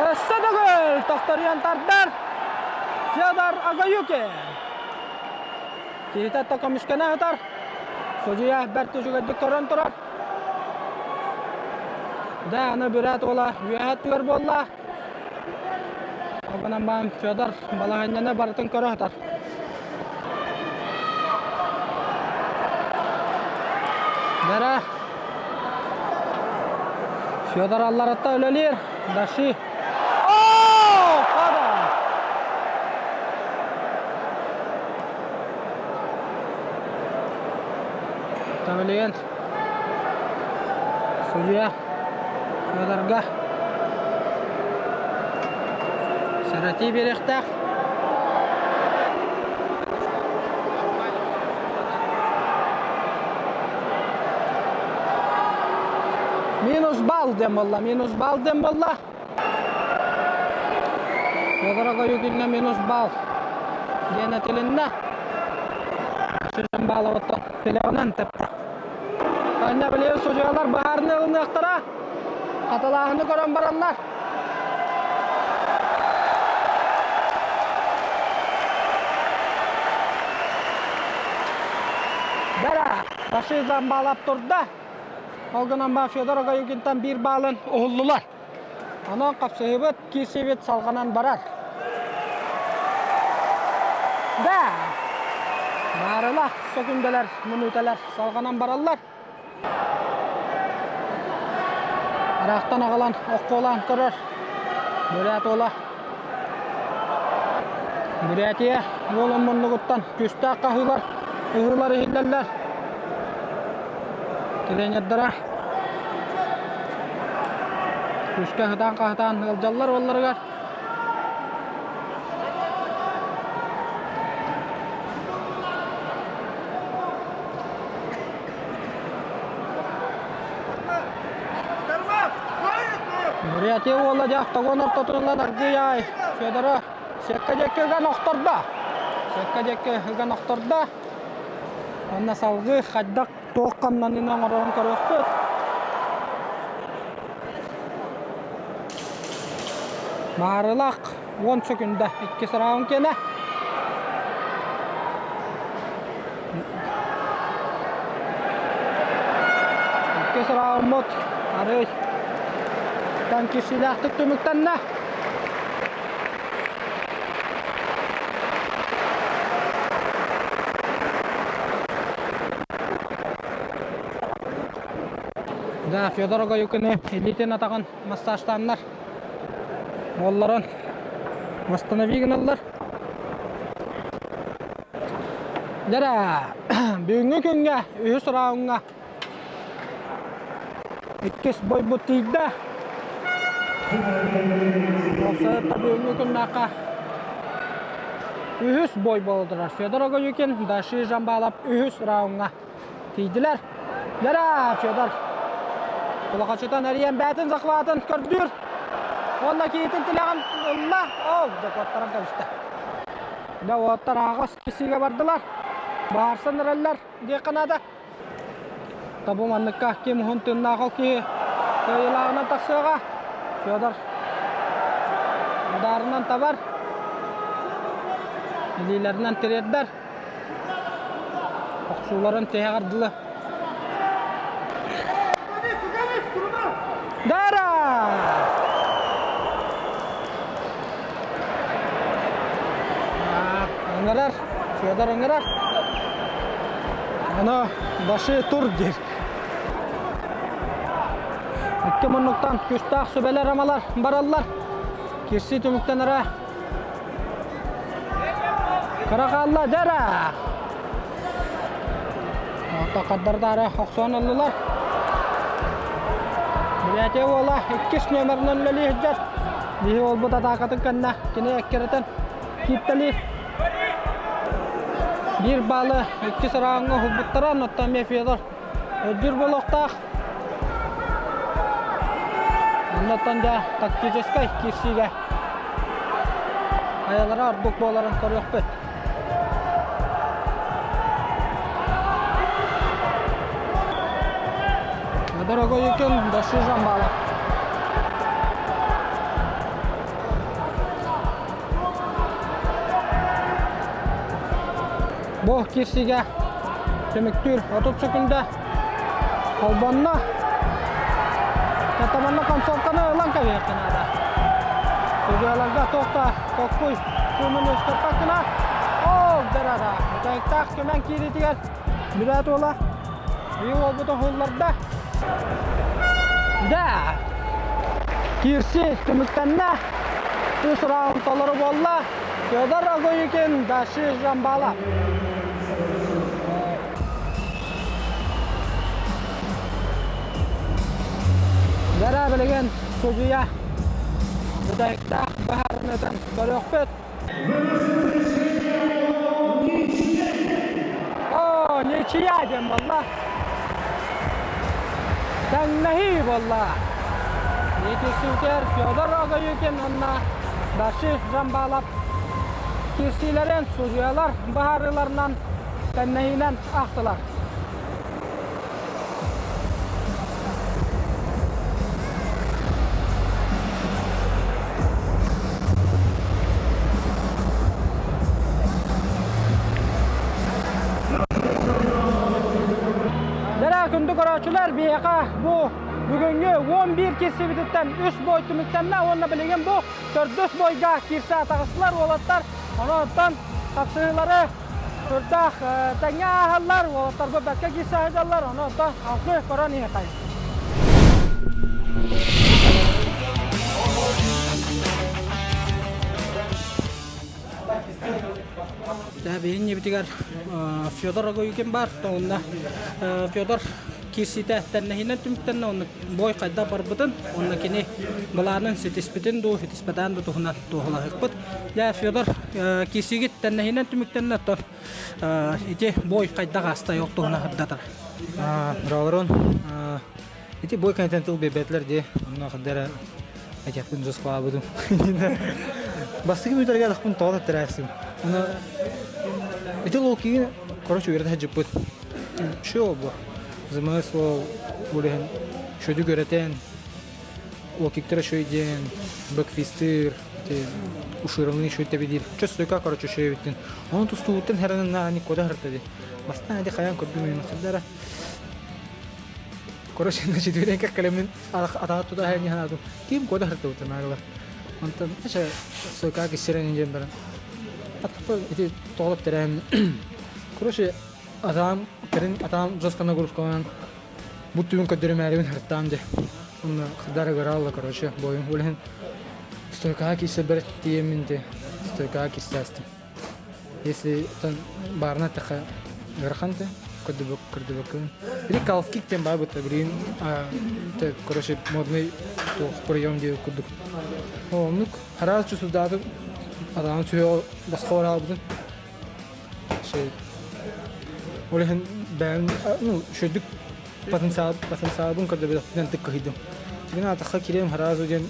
Өссө төгүл тохторуйан тардар. Федор Агаюкин. Киһитэ да көмүскэнэ сытар. Судьуйа бэрт үчүгэйдик көрөн турар. Дьэ, аны бүрээт уола үөһэ өттүгэр буолла. Обанан баан Федор балаһыанньаны барытын көрө сытар. Дара Федор алларатта үлэлиир. Даши. О, Федор! Тавлиен судьуйа Федорга сэрэтии биэриэхтээх. Минус балл диэн буолла, минус балл диэн буолла. Федор Огоюкинна минус балл диэн этилиннэ. Сүрүн баалабыттан тилэҕинэн тэптэ. Анна билигин судьуйалар быһаарыны ылыныахтара. Хатылааһыны көрөн бараннар. Бара, Башир Замбалап турда. Ол гынан ба Федор Огоюкинтан биир баалын уһуллулар. Онон хапсыһыбыт, киирсибит салҕанан барар. Да! Маарылаах сөкүндэлэр, мүнүүтэлэр салҕанан бараллар. Ыраахтан аҕалан оккуолаан көрөр. Бүрээт уола. Бүрээтийэ уолун муннугуттан күүстээх хаһыылар, ыһыылар иһиллэллэр. Тренердара күүскэ ыһытаан-хаһытаан ыалдьаллар уолларыгар. Бурятия уола дьэ октогон ортотунан аргыый Федора секка диэки ыган охтордо. Секка диэки ыган охтордо. Уонна салгыы хайдах туох хамнаныыны оҥорорун көрүөхпүт. Маарылаах 10 сөкүндэ иккис раунд киэнэ. Иккис раундмут арый танкисилээхтик түмүктэннэ. Да, Федор Огоюкины илиитин атаҕын массажтааннар уолларын восстанови гыналлар. Дьэрэ, бүгүҥҥү күҥҥэ үһүс раундҥа Иккис бойбут тиийдэ. Уопсайа бүгүҥҥү күннээххэ үһүс бой буолдулар. Федор Огоюкин, Даши Жамбалов үһүс раундҥа тиийдилэр. Лера Федор Кулахачытан эрийэн бээтин захватын көрдүүр. Уонна киитин тилэҕин ылла. Ол да куоттаран кэбистэ. Да уоттар аҕас кисиигэ бардылар. Баарсан эрэллэр диэххэ наада. Табу манныкка ким уһун тыыннаах ол киһи кыайыылааҕынан тахсыаҕа. Федор удаарынан табар. Илиилэринэн тириэрдэр. Охсууларын тиһэҕэр дылы. Дара! Ыҥырар, Федор ыҥырар. Аны башы тур диир. Икки муннуктан күүстээх сүбэлэр амалар бараллар. Кирси түмүктэнэрэ кыра хаалла дьара. Такардардаары охсон ыллылар. Бурятия уола иккис нүөмэринэн үлэлии сылдьар. Биһи уолбут атаакатын кэннэ кини эккирэтэн кииртэлиир. Биир баалы иккис раундҥа уһулбуттара, оттон эмиэ Федор өйдүүр буолуохтаах. Оннуттан дьэ тактическай киирсиигэ хайалара ордук буоларын көрүөхпүт. Дорогой күн, Даши Жамбалов. Бу кирсигэ түмүктүүр 30 секунда холбонно. Татаманна концовканы ылан кэбиһиэххэ наада. Судьуйаларга туох да толкуй кыымын үөскэппэт Ол дэрада Бүтээктээх көмөн киириитигэр Бүрээт уола быйыл уолбутун уһулларда. Да! Киирси түмүктэннэ. Үс раунд толору буолла. Федор Огоюкин, Даши Жамбала. Дара билигин судьуйа бүтэһиктээх быһаарыныытын көрүөхпүт. О, ничья диэн буолла. Тэҥнэһии буолла. Иккиситигэр Федор Огоюкин уонна Даши Жамбалов кирсиилэрин судьуйалар быһаарыыларынан тэҥнэһиинэн аахтылар. Дэрэ күндү көрөөччүлэр, биһиэхэ бу бүгүҥҥү 11 кирсибититтэн үс бой түмүктэннэ уонна билигин бу төрдүс бойга киирсэ таҕыстылар уолаттар. Онон тапсыһыылары Сүрдээх тэҥҥэ ааһаллар, уолаттарбыт бэркэ киирсэ сылдьаллар, ону оттон алгыы көрөн иһиэхэй. Биһин ньибитигэр Федор Огоюкин бар, онно Федор киирсиитэ тэннэһиинэн түмүктэннэ, онно бой хайдах барбытын, онно кини былаанын ситиспитин дуу, ситиспэтэҕин дуу туһунан туоһулаһыахпыт. Дьэ, Федор, киирсиигит тэннэһиинэн түмүктэннэ, оттон ити бой хайдах аастай ол туһунан сырдатар. Браворон, ити бой кэнниттэн тыл биэрбэтилэр дии, онно ханна эрэ этиэхпин дьоскуолаабытым. Бастакы мүнүүтэргэ атахпын тоҕо тэттэрээсим. Аны ити лоу-кигин, короче, үөрэтэ сылдьыппыт. Шо бу? Замысл булehen шөдү көрөтен, лоу-киктера шөй диэн, бэкфистыр, ушированный шөй тебидир. Чө стойка, короче, шөй биттин. Оны тустууттан херенен на никода хыртади. Бастан ади хаян көрдүм мен хаддара. Короче, значит, виден кэлэммин атаҕа тута хайан ханаатым. Ким кода хыртабыта наагылар. Онтон ача стойка киссерен диэн баран. Атахпа ити тоҕолоп тэрээн. Короче, атаам кэлин атаам жестко нагрузкаланан бу түүн көрдөрүмээрибин хыртаам де. Онно хырдара ыгыраалла, короче, бойум. Ол иһин стойкаҕа киирсэрбэр тиийэммин де стойкаҕа киирсээстим. Если тон баарына эттэххэ ыарахан да көрдөбөк көрдөбөккүн. Или калфкик диэн баар бытта билигин короче модный туох прием диэбит курдук. Оннук араас чувствудаатым адаан сүһүөҕү босхо бараабытын. Ол иһин бэйэм ну үчүгэйдик потенциал потенциалбын көрдөбөтөхпүнэн тык кыһыйдым. Тигин атахха кириэм сразу диэн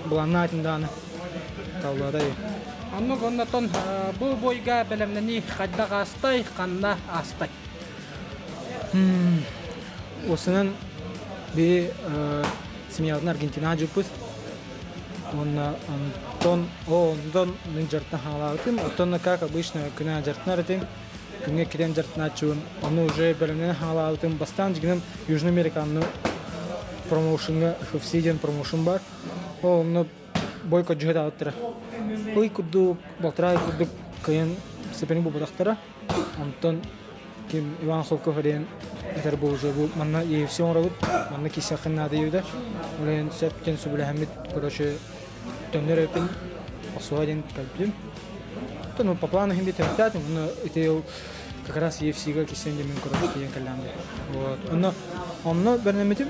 былааннаатым даҕаны таллаата Оннук оннотон бу бойга бэлэмнэнии хайдах аастай, ханна аастай? Осынан би семьябытын Аргентинаҕа дьыппыт. Уонна онтон о онтон мин дьартан хаалаабытым. Оттон как обычно күнэ дьартанар этим. Күҥҥэ кирэн дьартанааччыбын. Ону уже бэлэмнэнэн хаалаабытым. Бастаан дьигинем Южный Американны промоушеҥҥа FFC диэн промоушен бар. Ол онно бойко дьүһэ Ый курдук, балтараа курдук кыайан степени булбатахтара. Онтон ким Иван Холков диэн этэр бу уже бу манна UFC оҥоробут, манна киирсиэххин наада диэбитэ. Ол иһин сөп диэн сөбүлэһэммит, короче, төннөр эбиппин охсуһа диэн кэлбитим. Ну, по плану иһин түмүктээтим, онно ити ол как раз UFC-га киирсэн диэн мин короче тиийэн кэллэҕим дии. Вот. Онно онно бэрнэммитим.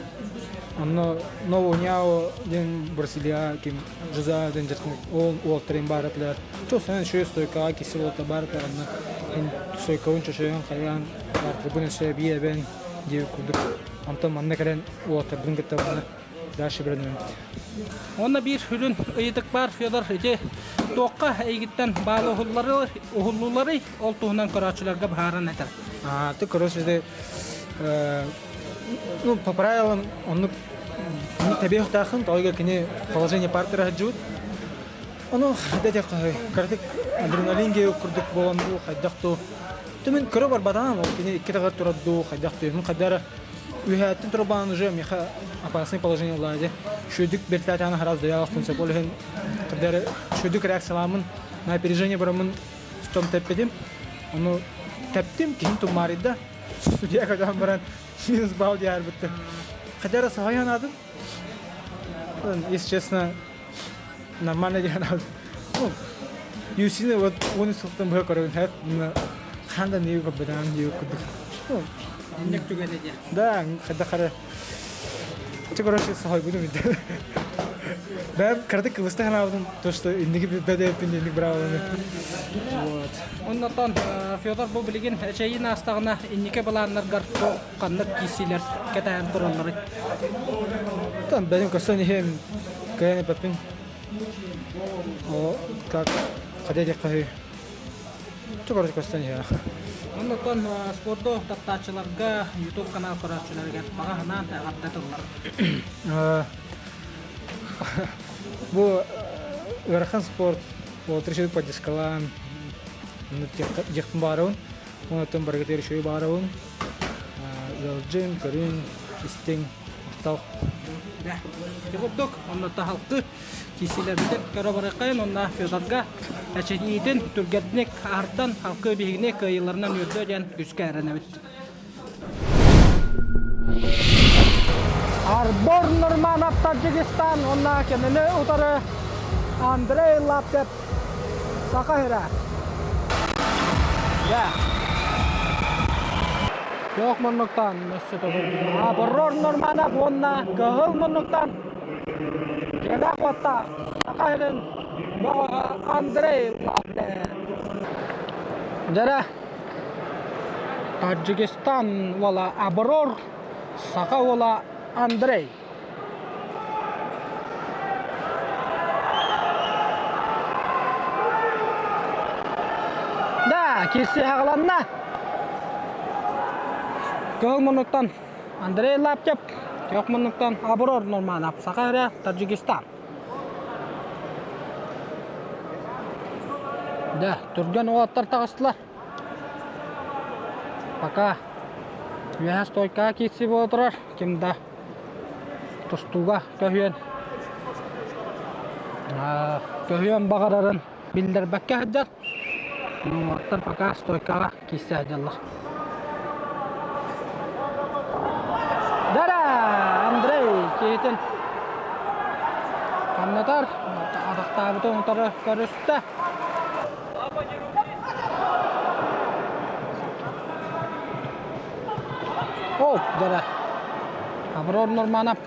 Онно Ново диэн Бразилия ким Жиза диэн дьаркын ол уолтарын баар этилэр. Чосен шөй стойкаҕа киси уолта баар этилэр онно стойкабын чочойон хайаан баартырбын өссө эбии эбэн диэбит курдук. Онтон манна кэлэн уолаттарбын кытта манна дальше бэрнэммит. Онно биир сүрүн ыйытык баар, Федор, ити туохха эйигиттэн баалы уһуллуларый, ол туһунан көрөөччүлэргэ быһааран этэр. А, ты, короче, ну, по правилам, оннук тэбиэхтаахын, тоҕо кини положение партера сылдьыбыт. Ону дэтиэххэ кыратык адреналин диэбит курдук буолан дуу, хайдах дуу. Түмүн көрө барбатаҕым, ол кини икки таҕар турар дуу, хайдах дуу. Мин хайдах эрэ үөһээттэн турбаан уже миэхэ опасный положение ылла дии. Шүдүк бэртээтэҕинэ хараас дойаалахпын сөп. Ол иһин хайдах эрэ шүдүк реакцияламмын, на опережение бараммын стом тэппитим. Ону тэптим, киһим туммаарыйда. Судья көтөөн баран минус балл диэхэрбиттэр. Хотя эрэ саҕайан аатым. Если честно, нормально диэн Ну, UFC-ни вот 13 сылтан быһа көрөбүн хэт хаан да нии көрбөтөҕүм дии курдук. Ну, Инник түгэнэ диэн. Да, хайдах эрэ Чэ, короче, сахайбытым инде. Бэм кыратык кыбыста санаабытым, то, что инники бэдэппин инник браваны. Вот. Оннотон Федор бу билигин эчэйин аастаҕына инники былааннаргар ханнык киирсиилэр кэтээн туралларый? Там бэйэм көстөн иһим, кыайан эппэппин. О, как, хотя диэххэ Чэ, короче, көстөн иһэ. Оннотон спорду таптааччыларга, YouTube канал көрөөччүлэригэр баҕа санаан эҕэрдэ тыллар. Бу ыарахан спорт, уолаттар үчүгэй поддержкалаан, дьиэхпин баарабын, онтон барыгытыгар үчүгэй баарабын. Ыалдьын, көрүҥ, истиҥ, махтал. Ити курдук, онно таһалты киисилэрбитин көрө барыаххайын уонна Федорга эчэйиитин түргэнник аһардан халкы биһигини кыайыыларынан үөрдүө диэн күүскэ эрэнэбит. Арбор Нурманов Таджикистан уонна кинини утары Андрей Лаптев Саха сирэ. Дьэ. Күөх муннуктан өссө төгүл Аборор Нурманов уонна Кыһыл муннуктан Дьиэлээх уоттаах Саха сирин бөҕөҕө Андрей Лаптев. Дьэрэ Таджикистан уола Аброр, саха уола Андрей. Да, кирси хаҕаланна. Кыһыл муннуктан Андрей Лаптев, күөх муннуктан Аброр Нурманов, Саха эрэ Таджикистан. Да, түргэн уолаттар таҕыстылар. Пока үөһэ стойкаҕа киирсии буола турар. Ким да тустууга көһүөн көһүөн баҕарарын биллэрбэккэ сылдьар. Уолаттар пока стойкаҕа киирсэ сылдьаллар. Дара Андрей киһитин хамнатар, атахтаабытын утары көрүстэ. Ол дара Аброр Нурманов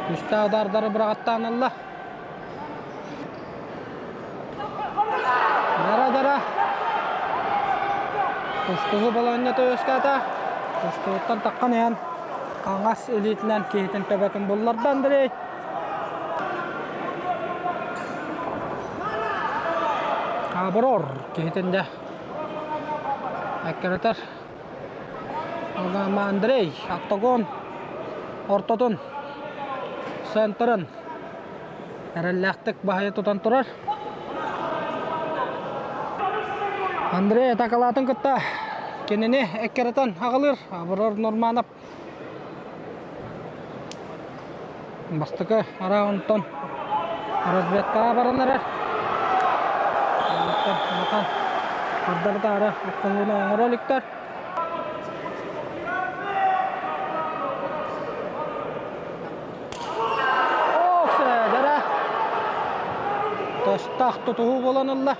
күүстээх удардары быраҕаттаан ылла. Дара-дара Тустугу балаһынньата үөскээтэ. Тустууттан таххан иһэн хаҥас илиитинэн киһитин төбөтүн булларда Андрей. Аброр киһитин дьэ эккирэтэр. Андрей октагон ортотун центрын эрэллээхтик баһыйа тутан турар. Андрей атакалаатын кытта кинини эккирэтэн аҕалыыр. Аброр Нурманов Бастакы раундтан разведкаҕа баран эрэр. Оттон улахан хардары-таары охсуһууну оҥоро иликтэр. Ох, дэрэ! Тостах тутуһуу буолан ылла.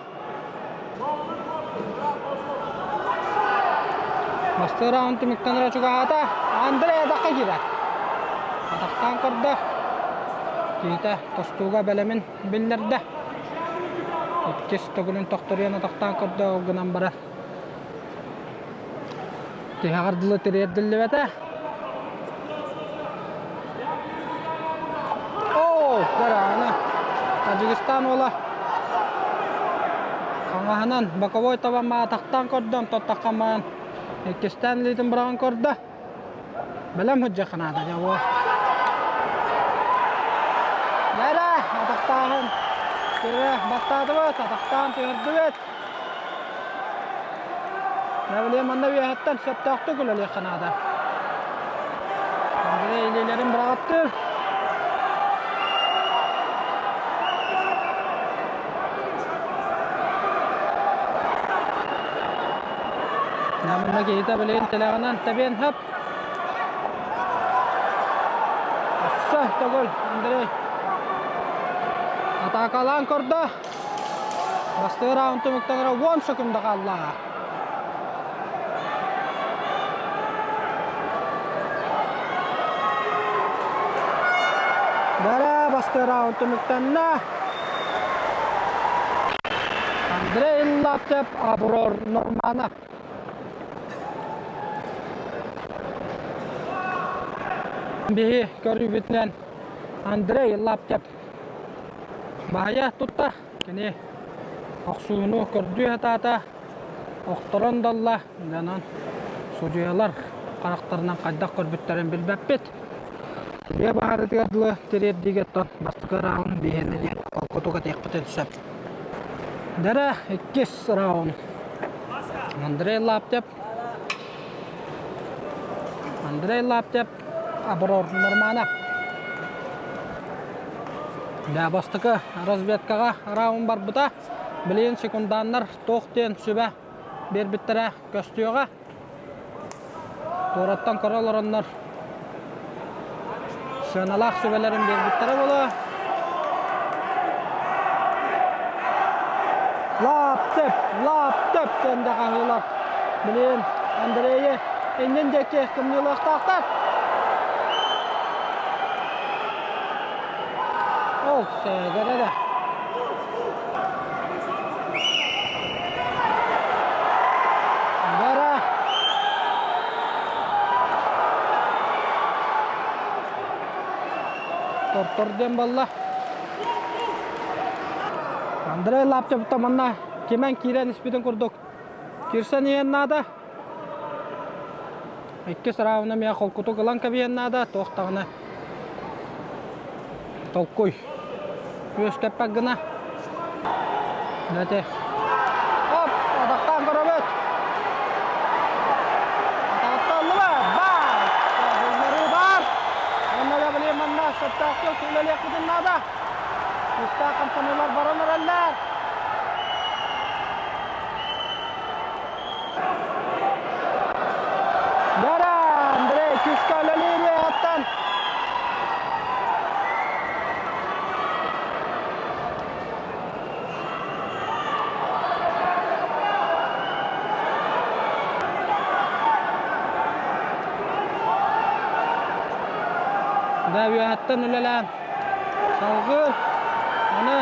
Бастакы раунд түмүктэнэрэ чугаһаата. Андрей атахха киирэр. Атахтаан көрдө. Киһитэ тостууга бэлэмин биллэрдэ. Иккис төгүлүн тохторуйан атахтаан көрдө, ол гынан баран тиһэҕэр дылы тириэрдиллибэтэ. Оо, дара, Таджикистан уола хаҥаһынан боковой таба маатахтаан көрдө, онтон таххамаан иккистээн илиитин быраҕан көрдө. Бэлэм сылдьар ханаата дьэ уол. Дара, атахтааһын. Түрэ баттаатыбыт, атахтаан түһэрдибит. Нэбилиэ манна үөһэттэн сөптөөхтүк үлэлиэххэ наада. Андрей илиилэрин быраҕаттыыр. Намна киһитэ билигин тилэҕинэн тэбиэн сөп. Өссө төгүл Андрей атаакалаан көрдө. Бастакы раунд түмүктэнэрэ 10 секунда хаалла. Бара бастакы раунд түмүктэннэ. Андрей Лаптев Аброр Норманов. Биһи көрүүбүтүнэн Андрей Лаптев баһыйа тутта. Кини охсууну көрдүү сатаата, охторон далла. Онон судьуйалар харахтарынан хайдах көрбүттэрин билбэппит. Судьуйа баһаарытыгар дылы тириэрдиигэ оттон бастакы раунд биһиэнэ диэн холкутук этиэхпитин сөп. Дэрэ иккис раунд. Андрей Лаптев Андрей Лаптев Аброр Норманов. Да, бастакы разведкаҕа раунд барбыта. Билигин секунданнар туох диэн сүбэ биэрбиттэрэ көстүөҕэ. Туораттан көрө олороннор сыаналаах сүбэлэрин биэрбиттэрэ буолуо. Лаптеп, лаптеп диэн да хаһыылар. Билигин Андрейы иннин диэки кымньыылыахтаахтар. Ол сэгэрэ да. Бара. Тортор диэн балла. Андрей Лаптев манна кимэн киирэн испитин курдук кирсэн иһэн наада. Иккис раундна эмиэ холкутук ылан кэбиһэн наада, туох даҕаны толкуй үөскэппэт гына. Дати. Оп, атахтаан көрөбүт. Атаҕытталлыба, баар! Булларыы баар. Онно да билигин манна сөптөөхтүк үлэлиэхпитин наада. Күүстээх хамсаныылар баран эрэллэр. Бара Андрей күүскэ үлэлиир үөһэттэн. Да үөһэттэн үлэлээн салгыы аны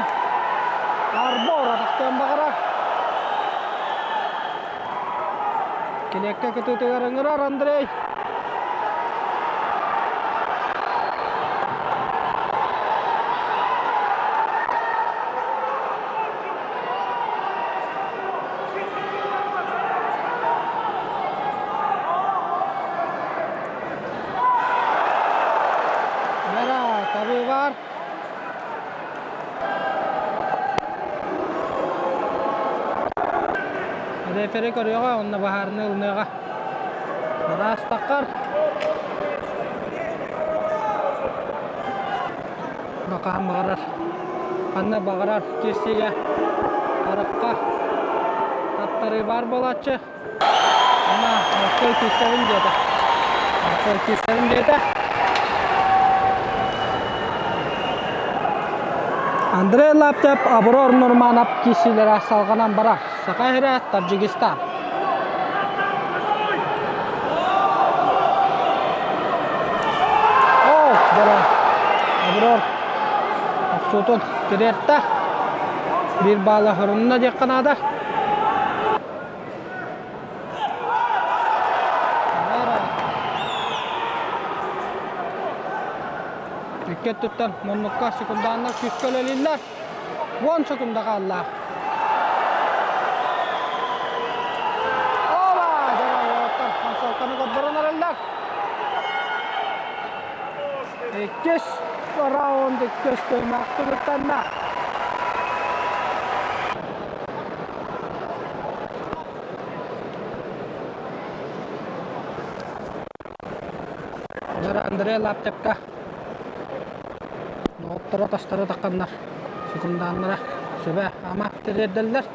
арбор атахтыан баҕарар. Килиэккэ кытыытыгар ыҥырар Андрей. Бара, табыы бар. Рефери көрүөҕэ уонна баһаарыны ылыныаҕа. Ыраас таххар. Бакаан баҕарар. Ханна баҕарар кирсигэ арыкка таптарыы баар буолааччы. Ама аркай кирсэбин диэтэ. Аркай кирсэбин диэтэ. Андрей Лаптев Аброр Нурманов киирсиилэрэ салҕанан барар. Саха сирэ Таджикистан. О, бара. Аброр охсуутун тириэртэ. Биир баала хорунна диэххэ наада. Икки өттүттэн муннукка секундааннар күүскэ үлэлииллэр. 10 секунда хаалла. Оба! Дьоҕоттор консолканы көрдөрөн эрэллэр. Иккис раунд иккис түһүмэх түмүктэннэ. Дьара Андрей Лаптевка доҕотторо тастара тахханнар секундааннара сүбэ ама тириэрдэллэр.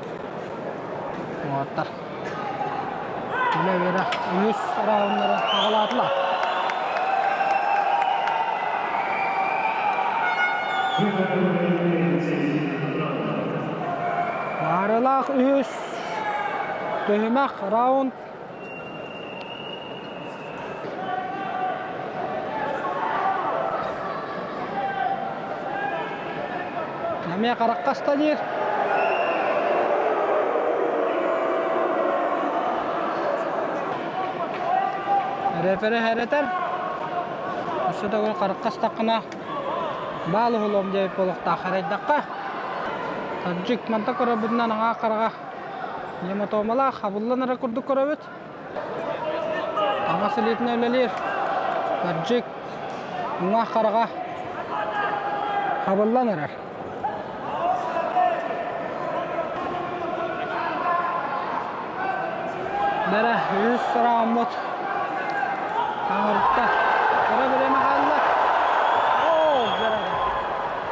Уолаттар үлэ үөрэ үһүс рауннары аҕалаатылар. Баарылаах үһүс түһүмэх раунд Эмиэ харахха аста диир. Рефери хэрэтэр. Өссө төгүл харахха астаххына баал уһулуом диэбит буолуохтаах харайдахха. Таджик манта көрөрбүтүнэн аҥаа хараҕа гематомалаах хабыллан эрэ курдук көрөбүт. Таҥас илиитинэн үлэлиир. Таджик уҥа хараҕа хабыллан эрэр. Бэрэ үс раундмут таҥырытта. Кыра бириэмэ хаалла. Оо, бэрэ.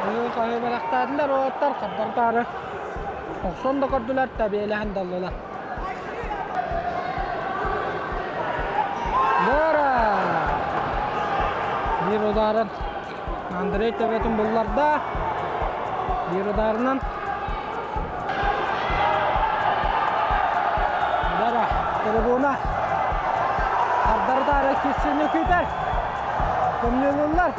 Ыһыы-хаһыы бэлэхтээтилэр уолаттар хардары-таары охсон да көрдүлэр, тэбиэлэһэн да ыллылар. Бэрэ! Биир ударын Андрей төбөтүн булларда. Биир ударынан Удара трибуна Ардары киссини күүтэр. Көмньүлүллэр.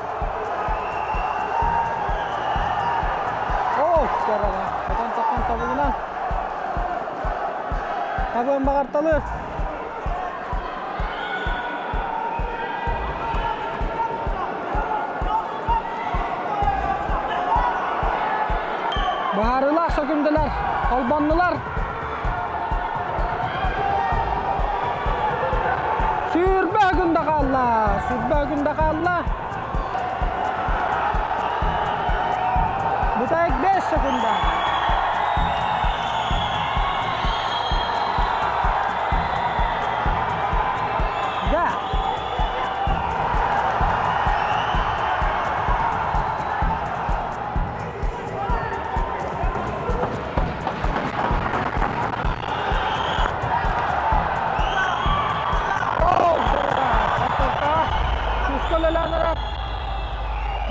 Оо, көрөҕө. Хотон тохон тобугунан. Табыан баҕарталыыр. Быһаарыылаах сөкүндэлэр холбоннулар. 20 күндэ хаалла. 20 күндэ хаалла. Бүтэһик 5 секунда. Да.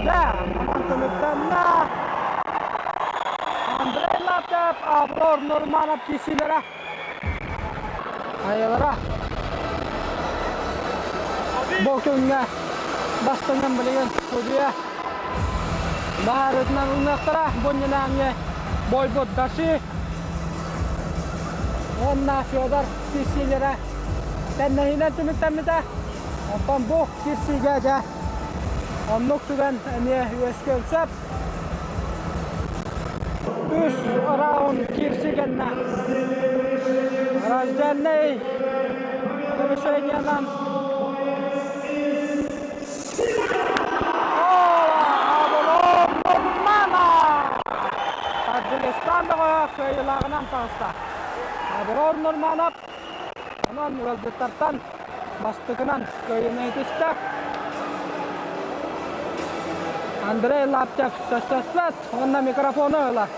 Да, Андрей Лаптев, Аброр Нурманов киһилэрэ Айылара бу күҥҥэ бастыҥын билигин судьуйа баһаарытынан ылыныахтара. Бу иннинээҥҥи бойбут Даши уонна Федор киирсиилэрэ тэннэһиинэн түмүктэммитэ. Оттон бу киирсиигэ дьэ оннук түгэн эмиэ үөскүөн сөп. Үс раунд киирсии кэннэ раздельнай решениенан Таджикистан бөҕө кыайыылааҕынан таҕыста. Аброр Нурманов онон ыалдьыттартан бастакынан кыайыыны итистэ. Андрей Лаптев сөссөспөт уонна микрофону ылар.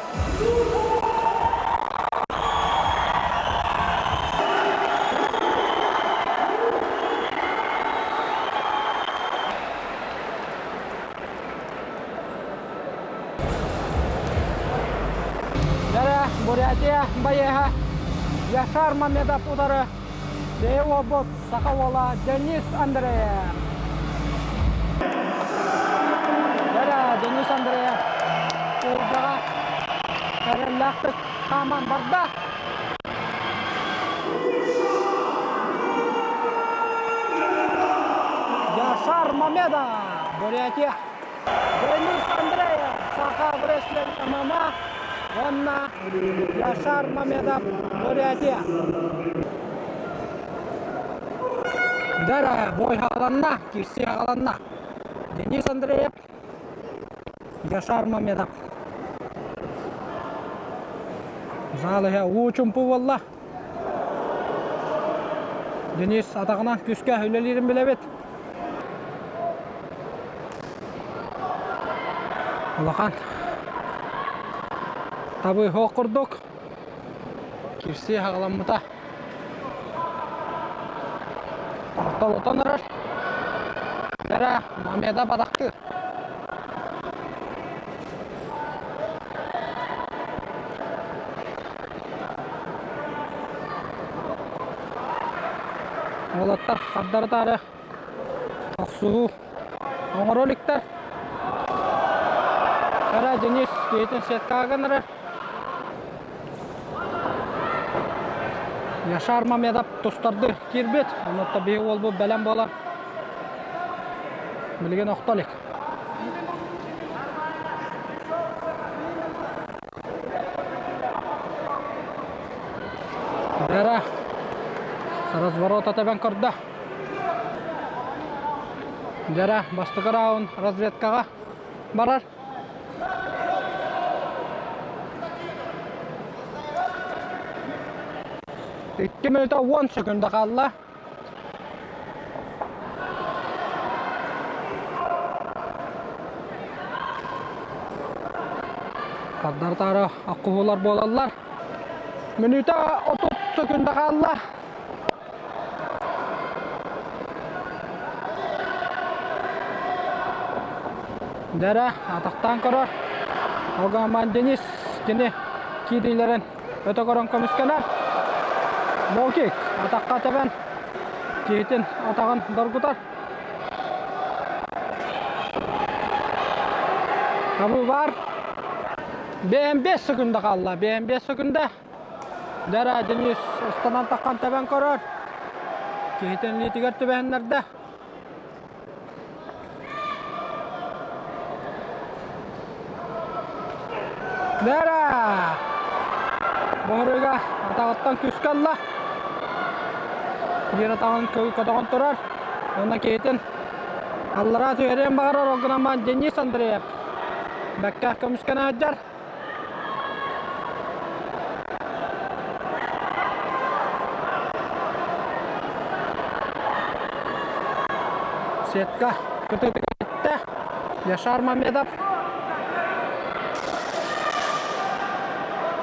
Дьэ, Бурятия байыаһа Яшар Мамедов утары Бэйэ уолбут саха уола Денис Андреев. Дьэ, Денис Андреев куурдаҕа эрэллээхтик хааман барда. Яшар Мамедов, Бурятия. Денис Андреев, Саха Wrestling ММА уонна Яшар Мамедов, Бурятия. Дара бой хааланна, кирси хааланна. Денис Андреев, Яшар Мамедов. Зал иһэ уу чумпу буолла. Денис атаҕынан күүскэ үлэлиирин билэбит. Улахан табы суох курдук. Кирсии хаҕаламмыта. Ортолотон эрэр. Эрэ Мамеда бадахтыыр. Уолаттар хардары-таары охсуһуу оҥоро иликтэр. Кара Денис киһитин сеткаҕа гыннарар. Яшар Мамедов тустарды киирбит. Онно биһи уолбут бэлэм буолар. Билигин охто илик. Вера с разворота тэбэн көрдө. Вера бастакы раунд разведкаҕа барар. Икки мүнүүтэ 10 секунда хаалла. Хардары-таары аккуһуулар буолаллар. Мүнүүтэ 30 секунда хаалла. Дэрэ атахтаан көрөр. Огаман Денис кини киириилэрин өтө көрөн көмүскэнэр. Лоу-кик атахха тэбэн киһитин атаҕын доргутар. Табы бар. 5 секунда хаалла. 5 секунда. Дара Денис ыстанан таххан тэбэн көрөр. Киһитин илиитигэр түбэһиннэрдэ. Дара! Боһоруйга атаҕыттан күүскэ ылла. Биир атаҕын көтөҕөн турар. Уонна киһитин аллараа түһэриэн баҕарар, ол гынан баран Денис Андреев бэккэ көмүскэнэ сылдьар. Сетка кытыытыгар Яшар Мамедов.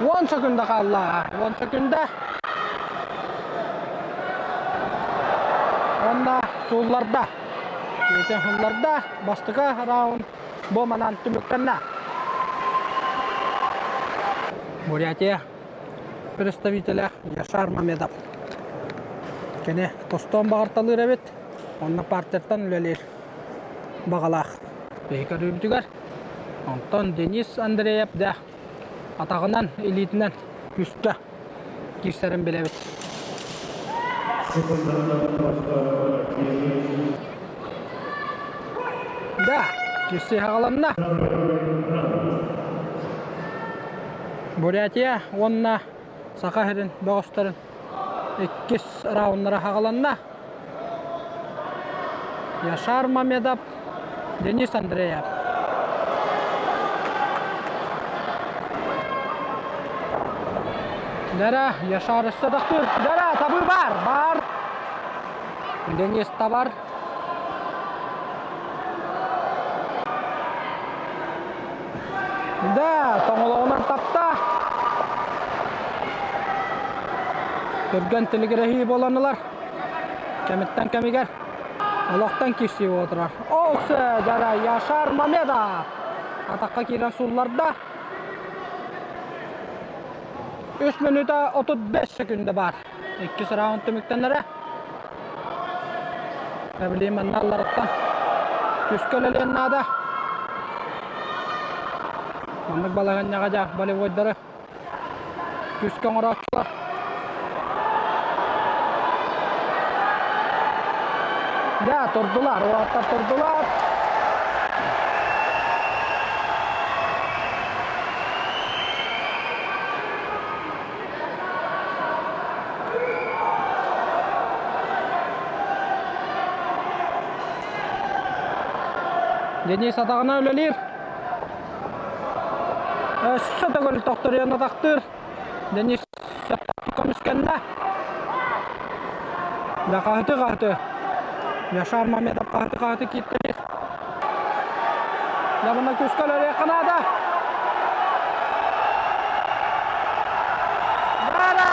10 секунда хаалла. 10 секунда. Онна суулларда. Киһитин суулларда. Бастакы раунд Бу манан түмүктэннэ. Бурятия представителэ Яшар Мамедов. Кини тостон баҕарталыыр эбит, онно партияттан үлэлиир баҕалаах. Биһи көрүүбүтүгэр. Онтон Денис Андреев дьэ атаҕынан, илиитинэн күүскэ киирсэрин билэбит. Да, кирси хаҕаланна. Бурятия уонна Саха сирин бөҕөстөрүн иккис рауннара хаҕаланна. Яшар Мамедов, Денис Андреев. Дара, Яшар өссө тохтуур. Дара, табыы бар, бар. Денис табар. Да, тоҥолоҕунан тапта. Түргэн тилигирэһии буолан ылар. Кэмиттэн кэмигэр олохтон киирсии буола турар. Оксе дьара Яшар Мамедов атахха киирэн суулларда. Үс мүнүүтэ 35 секунда бар. Иккис раунд түмүктэнэрэ. Эбилии манна алларыттан күүскэ үлэлиэн наада. Маннык балаһыанньаҕа дьэ болевойдары күүскэ оҥорооччулар. Дьэ, турдулар, уолаттар турдулар. Денис атаҕына үлэлиир. Өссө төгүл тохторуйан атахтыыр. Денис көмүскэннэ. Да хаһыты-хаһыты. Яшар Мамедов хаһыты-хаһыты кииртэлиир. Дьэ, күүскэ өлөрүөххэ наада. Бара!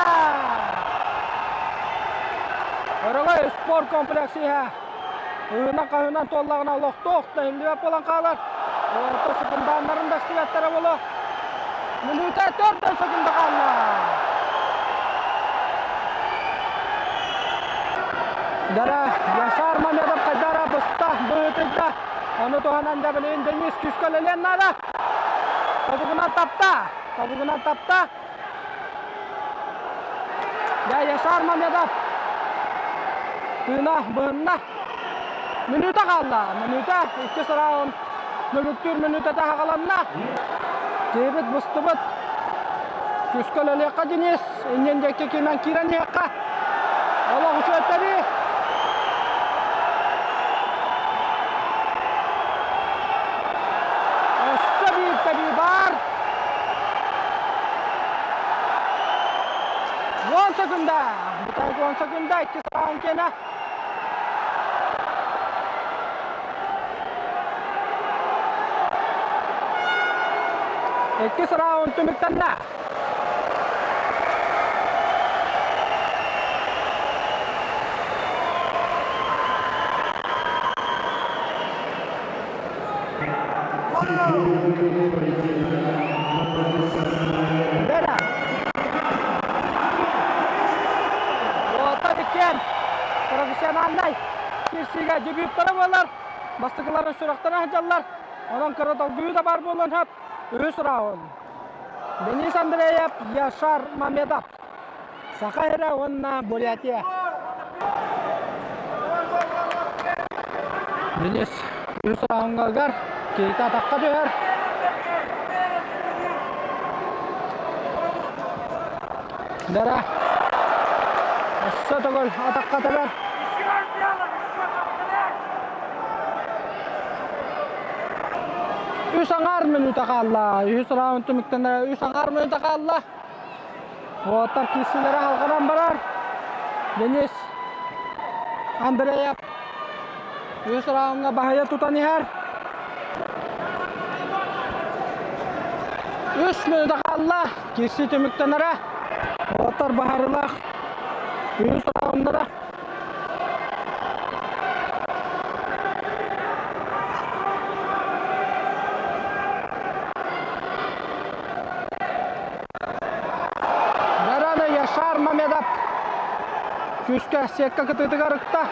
Өрөгөй спорт комплекс иһэ. Ыһынан-хаһынан туоллаҕына олохтоох да иһиллибэт буолан хаалар. Орто секундааннарын да истибэттэрэ буолуо. Мүнүүтэ 4 секунда хаалла. Дара Яшар Мамедов хайдара быста быһыытыйда. Ону туһанан да билигин Денис күүскэ үлэлиэн наада. Тобугунан тапта. Тобугунан тапта. Да Яшар Мамедов тыына быһынна. Мүнүүтэ хаалла. Мүнүүтэ иккис раунд түмүктүүр мүнүүтэтэ хаҕаланна. Киһибит бустубут. Күүскэ үлэлиэххэ Денис. Иннин диэки кимэн киирэн иһиэххэ. Олох үчүгэйтэри. Өссө биир тэбии баар. 10 секунда. Бүтэһик 10 секунда. Иккис раунд киэнэ. Иккис раунд түмүктэннэ. Бера. Уолаттар иккиэн профессиональнай кирсиигэ дебюттара буолар. Бастакыларын сүрэхтэрэ сылдьаллар. Онон кыра долгуйуу да баар буолуон сөп. Үһүс раунд. Денис Андреев, Яшар Мамедов. Саха сирэ уонна Бурятия. Денис үс раундгар киһитэ атахха түһэр. Дара өссө төгүл атахха тэбэр. Үс аҥаар мүнүүтэ хаалла. Үһүс раунд түмүктэнэр үс аҥаар мүнүүтэ хаалла. Уолаттар киирсиилэрэ алҕанан барар. Денис Андреев үһүс раундҥа баһыйа тутан иһэр. Үс мүнүүтэ хаалла. Киирсии түмүктэнэрэ. Уолаттар баһарылаах үһүс раундара. Гарана Яшар Мамедов күүскэ сетка кытыытыгар ыкта.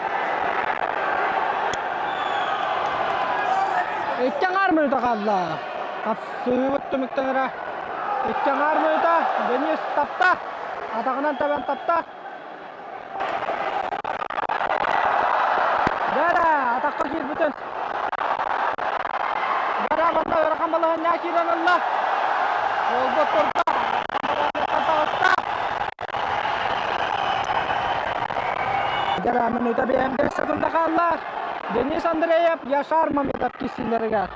Икки аҥаар мүнүүтэ хаалла. Хапсыһыыбыт түмүктэнэрэ. Икки аҥаар мүнүүтэ Денис тапта. Атаҕынан тэбэн тапта. Дара атахха киирбитин. Дара манна ыарахан балаһыанньаҕа киирэн ылла. Уолбут турда. Таҕыста. Дара минута биэм секунда хаалла. Денис Андреев, Яшар Мамедов киирсиилэригэр.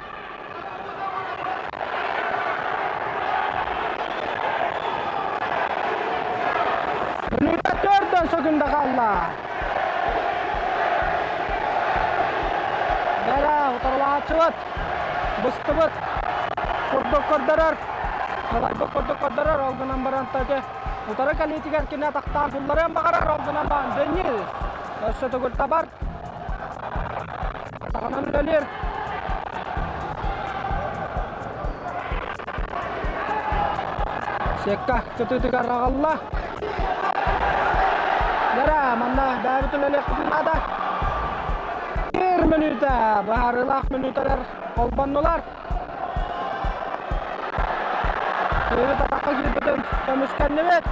Мүнүүтэ төрдөн сөкүндэ хаалла. Бэрэ утарылааччыбыт, быстыбыт курдук көрдөрөр, халайбыт курдук көрдөрөр, ол гынан баран таки утары кэлиитигэр кини атахтаан сулларыан баҕарар, ол гынан баран Денис өссө төгүл табар. Атаҕынан үлэлиир. Сиэккэ кытыытыгар аҕалла. Дара, манна бэйэбит үлэлиэхпитин наада. Биир мүнүүтэ, быһаарыылаах мүнүүтэлэр холбоннулар. Киһибит атахха киирбитин көмүскэннибит.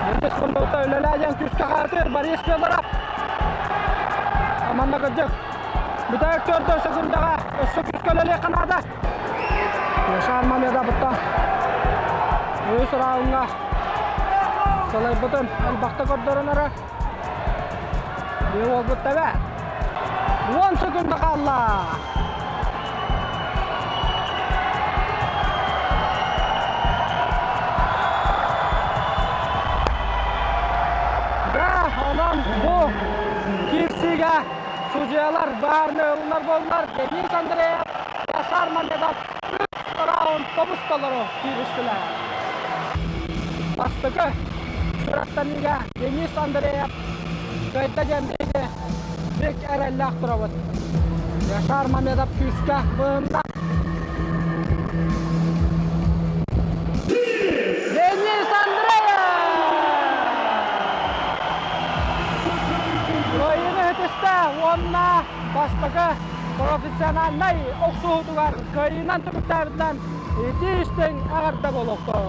Денис Кундута үлэлээ диэн күүскэ хаатыр Борис Федоров. Манна кырдьык. Бүтэһик төрдө секундаҕа өссө күүскэ үлэлиэххэ наада. Яшар Мамедабытта үс раундҥа салайбытын элбэхтэ көрдөрөн эрэр. Биир уолбут тэбэ. 10 секунда хаалла. Судьуйалар баарны ылынар буоллар Денис Андреев, Яшар Мамедов үс раунд тобус толору кииристилэр. Бастакы сүрэхтэниигэ Денис Андреев кыайда диэн биһиги бүк эрэллээх турабыт. Яшар Мамедов күүскэ быһынна. Денис Андреев! Кыайыыны ситистэ уонна бастакы профессиональнай охсуһуутугар кыайыынан түмүктээбитинэн итии-истиҥ эҕэрдэ буолуохтун!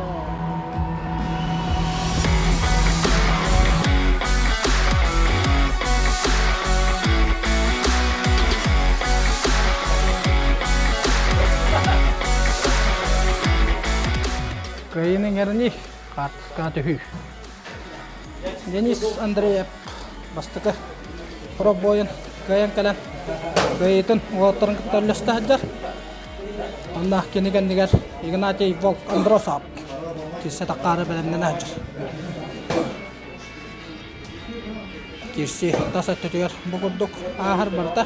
Кыайыыны иҥэриний, хаартыскаҕа түһүү. Денис Андреев бастакы пробойун кыайан кэлэн кыайыытын уолаттарын кытта үллэстэ сылдьар. Онно кини кэннигэр Игнатий Волк Андросов киирсэ таххаары бэлэмнэнэ сылдьар. Киирсии тас өттүтүгэр бу курдук ааһар барыта.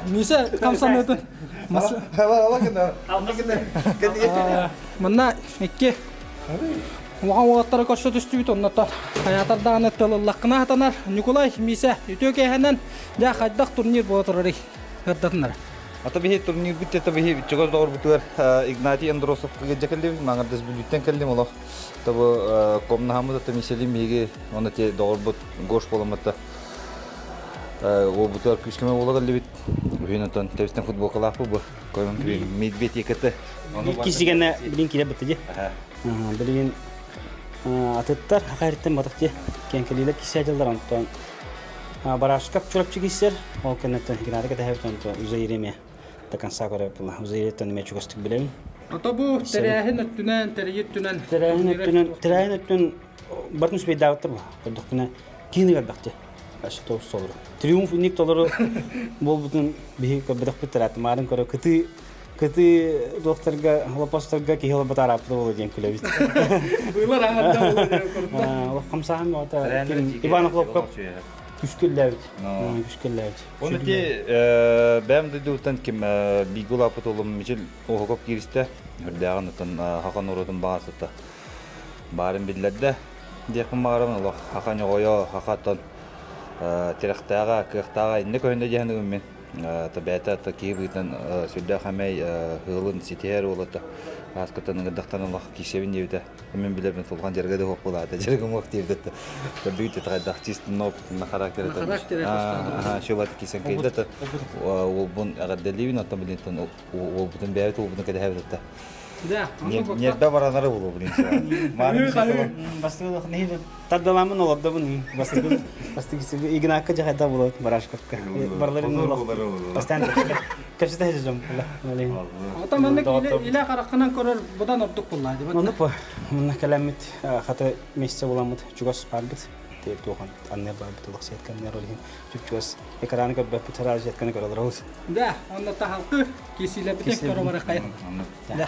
Миша хамсанытын. Манна икки улахан уолаттары көрсө түстүбүт оннотон хайаатар даҕаны тылыллаххына хатанар Ньукулай Миисэ үтүө киэһэнэн дьэ хайдах турнир буола турарый ырдатыннара Ата биһи турнирбыт это биһи чугас доҕорбутугар Игнатий Андросовка дьэ кэллибит Маҥардас Бүлүүттэн кэллим олох тобу комнаһаммыт ата миселим биһиги оны те доҕорбут Гош буоламмыта уолбутугар күүскэме буола кэллибит үһүн отон тэбистен футболкалаах бу койон медведь екете Кисигэнэ билин киирэ бытты ди. Билигин атыттар хахайрыттан батах ди. Кэнкэлиилэр кисээдьаллар онтон Барашкап Чурапчы киссер, ол кэнниттэн Геннадий кэтэһэбит онто Узаири эмиэ до конца көрөбүт була. Узаириттан эмиэ чугастык билэбин. Ото бу тэрээһин өттүнэн, тэрийи өттүнэн Тэрээһин өттүнэн, тэрээһин өттүнэн бартын үспейдаабыттар бу. Көрдөхпүнэ киин элбэхти. Өссө тоҕус толору. Триумф инник толору буолбутун биһи көрбөтөхпүт тарааты. Маарын көрө кытыы кытыы дуохтарга, лопостарга киһи олорбот арааппыта буолуо диэн күлэбит. Быылар аһарда буолуо диэн курдук. Олох хамсааһын оҕото Иван Охлопков күскүллээбит. Күскүллээбит. Оны ти бэм дойдуттан ким бигул апыт олум мичил оһокоп киристе үрдээҕин отон хахан урутун баҕасыта баарын биллэрдэ диэхпин баҕарабын олох хаха ньоҕойо хахаттан тирэхтээҕэ кыахтааҕа иннэ көһүннэ диэхин мин Бэйэтэ киһи быһыытынан сүрдээх эмэй ыалын ситиһэр уолата ааскыттан ыҥырдахтан олох киирсэбин диэбитэ. Мин билэрбин улахан дьарыга да суох буолаата. Дьарыгым уох диэбитэ. Көрдүгүт хайдах чисто на характер Шөбат киирсэн кэлдэ уолбун эҕэрдэлиибин оттон билинтэн уолбутун бэйэбит уолбутун кэтэһэбит Ньиэрбэ баранары булу блин. Бастыгы нэһилэ тардаламын олордобун. Бастыгы бастыгы Игнакка жахайда булот Барашковка. Барларын Бастан кэпсэтэ жом. Ата маннык илэ хараххынан көрөр будан ордук булла дибат. Оннук бу. Мунна кэлэммит хата месте буламмыт чугас барбыт. Туохан аннер барбыт олох сетканнер ол иһин чугас экраны көрбөппүт сразу сетканы көрөлөр. Да, онно таһалкы Кисилэбитин көрө барахайын. Да.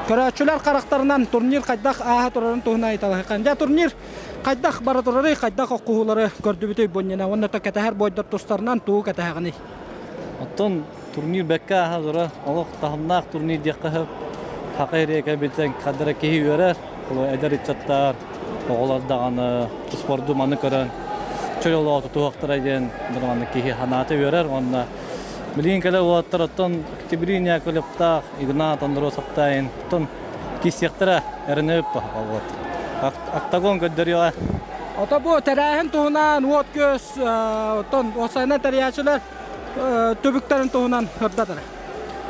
Көрөөччүлэр харахтарынан турнир хайдах ааһа турарын туһунан ыйыталаһыахха. Дьэ турнир хайдах бара турарый, хайдах оххуһуулары көрдүбүтүй бунньана уонна то кэтэһэр бойдор тустарынан тугу кэтэһэҕиний? Оттон турнир бэккэ ааһа турар. Олох таһымнаах турнир диэххэ сөп. Хака ириэкэ билсэн хадара киһи үөрэр. Эдэр ыччаттар, оҕолор даҕаны спорду маны көрөн чөл олоҕу тутуһуохтара диэн манна киһи санаата үөрэр уонна билигин кэлэ уолаттар оттон Октябрин Яковлевтаах, Игнат Андросовтаах оттон киирсиэхтэрэ эрэнэбит вот. Октагон көрдөрүөҕэ. Ото бу тэрээһин туһунан уот-күөс оттон уопсайынан тэрийээччилэр түбүктэрин туһунан ырдатар.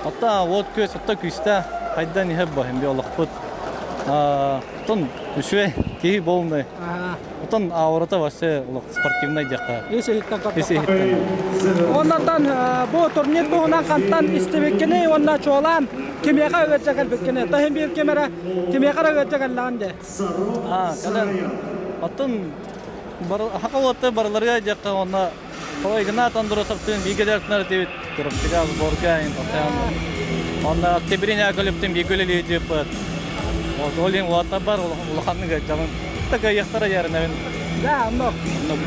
Отта уот күөс отта күүстээх хайдан иһэр бу би олохпут. Оттон үчүгэй. Киһи полный. Отон аурата вообще спортивный диэххэ. Ис иһиттэн Ис иһиттэн. Оннортон бу турнир туһунан хантан истибиккини уонна чуолаан кимиэхэ ыалдьа кэлбиккини таһын биир ким эрэ кимиэхэ эрэ ыалдьа кэллэҕин дии. Аа, кэлэн. Оттон хака уотта барыларыга диэххэ онно Ой, Игнат Андросовтыын бииргэ дьарыктанар этибит. Чурапчыга сборга постоянно. Онно Октябрин Яковлевтыын бииргэ үлэлиир Вот, ол иһин уолаттарбар улаханнык ыалдьабын. Такайыахтара дьаарынабын. Да, оннук. Оннук.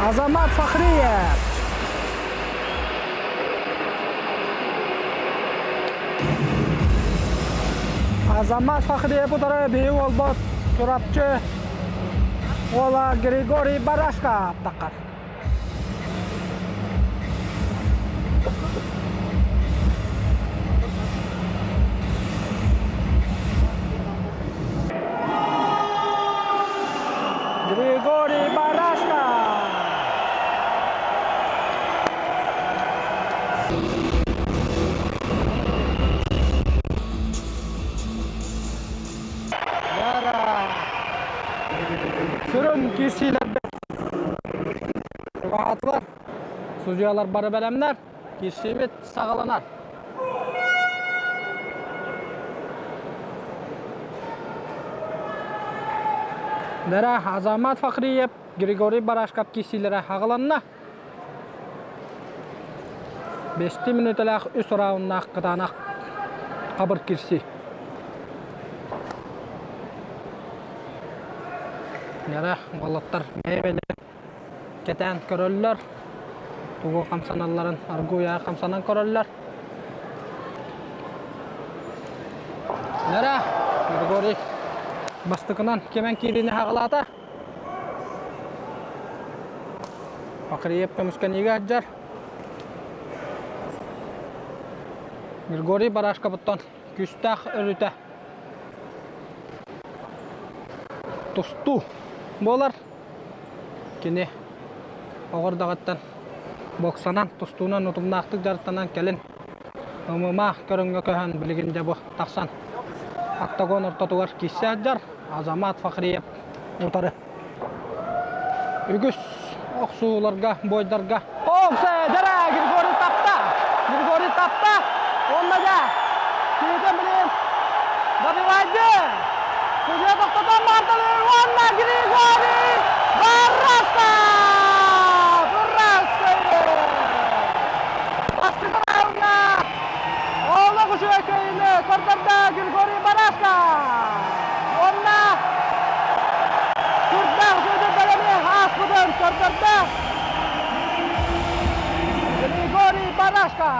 Азамат Фахриев. Азамат Фахриев утары биһи уолбут Чурапчы уола Григорий Барашка таххар. Григорий Барашка! Сүрүн киирсиилэрбит Аатылар, судьуйалар бары бэлэмнэр, киирсиибит саҕаланар. Дара Азамат Фахриев, Григорий Барашков киирсиилэрэ аҕаланна. Бэсти мүнүүтэлээх үс рауннаах кытаанах хабыр кирси. Дара уолаттар бэйэ-бэйэлэрин кэтээн көрөллөр, тугу хамсаналларын аргуйа хамсанан көрөллөр. Нара, Григорий бастакынан кимэн киириини хаҕалаата. Фахриев көмүскэниигэ сылдьар. Григорий Барашковыттан күүстээх өрүтэ тустуу буолар. Кини оҕордаҕыттан боксанан, тустуунан утумнаахтык дьарыктанан кэлин ММА көрүҥҥэ көһөн билигин дьэ бу тахсан октагон ортотугар киирсэ сылдьар Азамат Фахриев утары үгүс охсууларга, буойдарга Охсе, дьэрэ, Григорий тапта! Григорий тапта! Уонна дьэ, киһитин билин добивайды! Судья тохтотон баарталыыр уонна Григорий Бараста! Бараста! Бастакы раундна олох үчүгэй кыайыыны көрдөрдө Григорий Бараска! Уонна сүрдээх үчүгэйдик бэлэми ааспытын көрдөрдө. Григорий Барашка,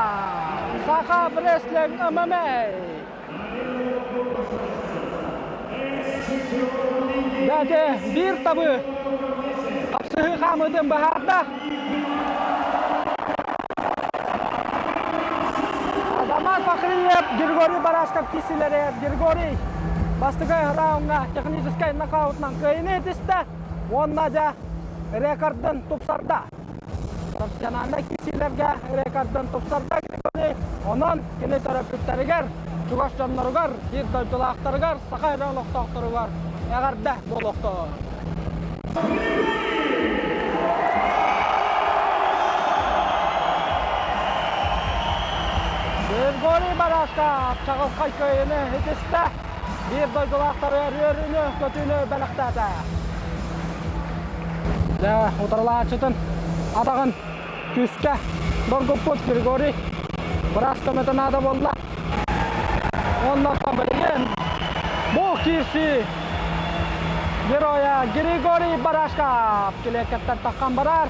Саха Wrestling MMA. Дәте биир табы хапсыһыы хаамыытын быһаарда. Азамат Фахриев, Григорий Барашков киирсилэри Григорий бастакы раундҥа техническэй нокаутунан кыайыыны итистэ уонна дьэ рекордын тупсарда. Профессиональнай киирсиилэргэ рекордын тупсарда Григорий. Онон кини төрөппүттэригэр, чугас дьонноругар, биир дойдулаахтарыгар, саха эрэ олохтоохторугар эҕэрдэ буолуохтун! Григорий Барашков чаҕылхай кыайыыны итистэ, биир дойдулаахтарыгар үөрүүнү, көтүүнү бэлэхтээтэ. Дьэ, утарылааччытын атаҕын күүскэ доргуппут Григорий быраас көмөтө наада буолла. Онно билигин бу киирсии геройа Григорий Барашков килиэккэттэн таххан барар.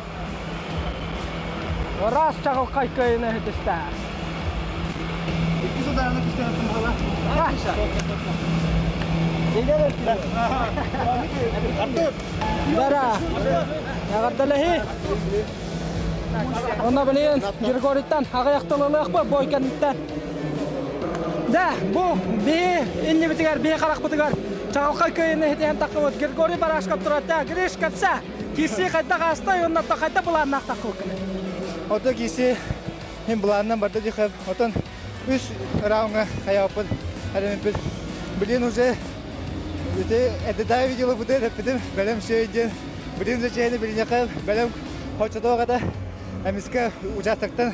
Ыраас чаҕылхай кыайыыны иһитистэ. Икки ударны күстэнэттин буола. Дара, эҕэрдэлэһии. Онно билигин Григорийтан аҕыйах тыл ылыахпыт бой кэнниттэн. Да, бу биһи иннибитигэр, биһи харахпытыгар чаҕылхай кыайыыны иһитиһэн таххыбыт Григорий Барашков турар. Гриш, кэпсэ! Киирсии хайдах аастай уонна хайдах былааннаах таххыбыккыный? Ото киирсии. Хин былаанынан барда диэхэ. Отон үс раундга хайааппыт эрэмиппит. Билин уже ити эдедай видеолы буту эппитим бэлэм сөй диэн билин уже чэйни билинэхэ бэлэм хочотоох это эмискэ участоктан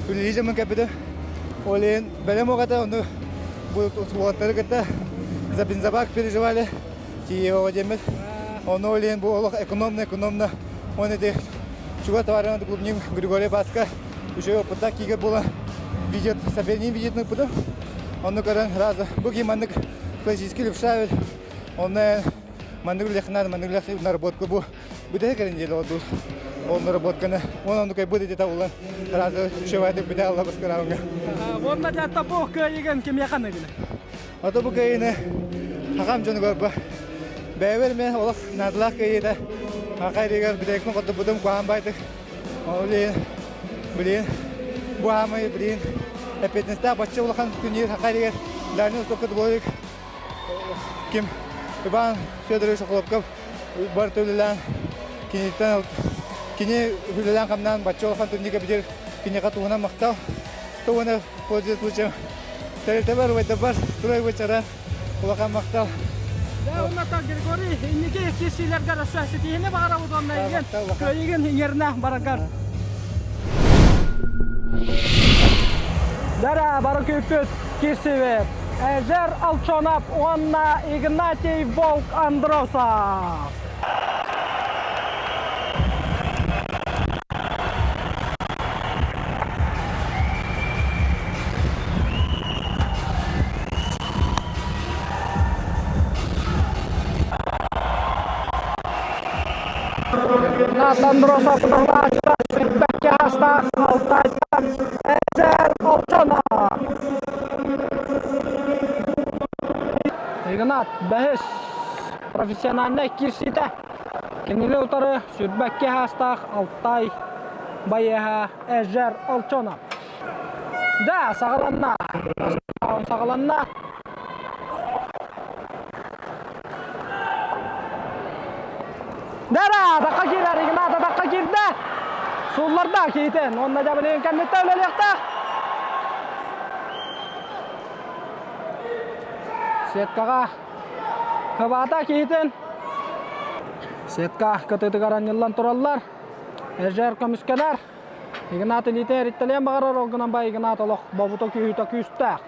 үлэлии дьоммун кэлбитим. Ол иһин бэлэм оҕата ону бу уолаттары кытта за бензобак переживали Киевоҕа диэммит. Ону ол иһин бу олох экономно экономно он эти чугас товарищ клубник Григорий Баска үчүгэй опыттаах киигэр буолан видео соперник видеотын ыппытым. Онну көрөн раза бу ким маннык классический левша эбит. Онно маннык үлэхнан маннык үлэх наработка бу бүтэһик кэлин диэли олорду. Ол наработканы он оннук бу дете улан раза үчүгэйдик бүтэ алла баскараунга. Уонна дьатта бу кыайыгын кимиэхэ аныгын? Ото бу кыайыыны хахам дьонугар бу бэйэбэр мен олох наадалаах кыайыыта хахайрыгар бүтэйикпин хотторбутум куһаан байтык ол иһин билигин бу аамай билигин эппиэтинэстээх бачча улахан күннүүр хахайрыгар Дальний Востокка двоек ким Иван Федорович Охлопков бар үлэлээн киниттэн кини үлэлээн хамнаан бачча улахан турнирга бүтэр киниэхэ туһунан махтал тугуна пользуясь случаем Тэрилтэбэр, убайдарбар строй вычара улахан махтал. Да, оннотон Григорий, инники киирсиилэргэр өссө ситиһини баҕарабыт уонна игин кыайыгын иҥэринэ бараргар. Дара бары күүппүт киирсибит. Эжер Алчонов уонна Игнатий Волк Андросов. Натан Бросов тыллааччыта сүүрбэккэ астаах Алтайтан Эзер Олчонов. Игнат бэһис профессиональнай киирсиитэ. Кинини утары сүүрбэккэ саастаах Алтай байыаһа Эжер Олчонов. Да, саҕаланна. Саҕаланна. Дара, атаққа киирэр, Игнат атаққа киирдэ. Суулларда киитин. Онна дьабылыын кэнниттэн үлэлиэхтээх. Сеткаҕа Хыбаата киһитин сетка кытыытыгар анньыллан тураллар. Эжер көмүскэнэр. Игнат илиитэ эриттэлиэн баҕарар, ол гынан ба Игнат олох бобута күүһүтэ күүстээх.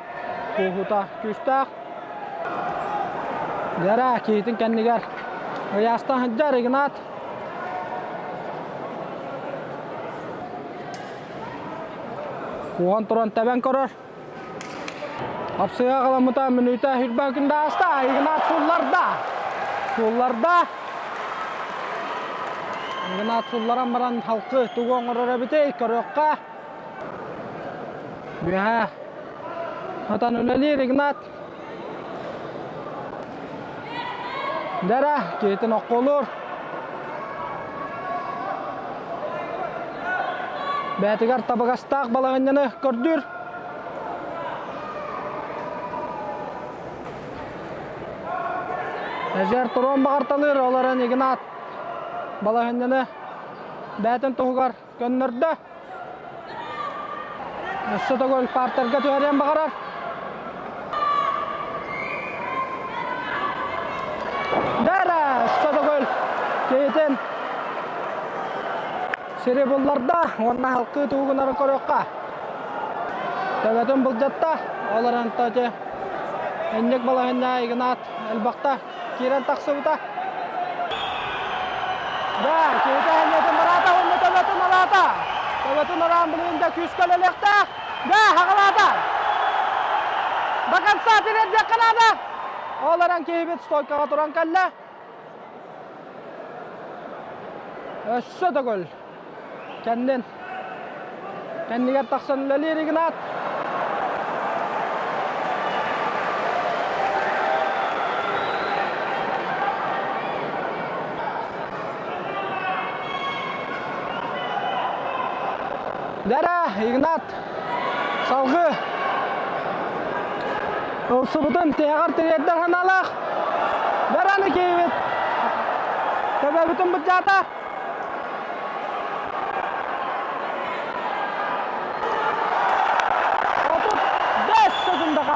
Кууһута күүстээх. Дьэрэ киһитин кэннигэр ыйаастан сылдьар Игнат. Куһан туран тэбэн көрөр. Апсыга халаммыта мүнүүтэ хүрбэн күндэ ааста. Игнат сулларда. Сулларда. Игнат сулларан баран халкы тугу оҥорор эбитий көрүөххэ. Бүһэ. Отан үлэлиир Игнат. Дара киһитин окколуур. Бэйэтигэр табыгастаах балаһынньаны көрдүүр. Эжер туруон баҕарталыыр, ол эрэн Игнат балаһынньаны бэйэтин туһугар көннөрдө. Өссө төгүл партерга түһэриэн баҕарар. Дара өссө төгүл киһитин сири булларда уонна халкыы тугунарын көрүөххэ. Төбөтүн былдьатта, ол эрэн ити инник балаһынньа Игнат элбэхтэ киирэн тахсыбыта. Да, киһитэ энньэтин бараата уонна төбөтүн алаата. Төбөтүн араан билигин да күүскэ үлэлиэхтээх. Да, хаҕалаата. До конца тириэрдиэххэ наада. Ол эрэн киһибит стойкаҕа туран кэллэ. Өссө төгүл кэннин кэннигэр тахсан үлэлиир Игнат. Дара, Игнат салгыы ылсыбытын тиһэҕэр тириэрдэр санаалаах. Дараны киһибит төбөбүтүн быдьаата.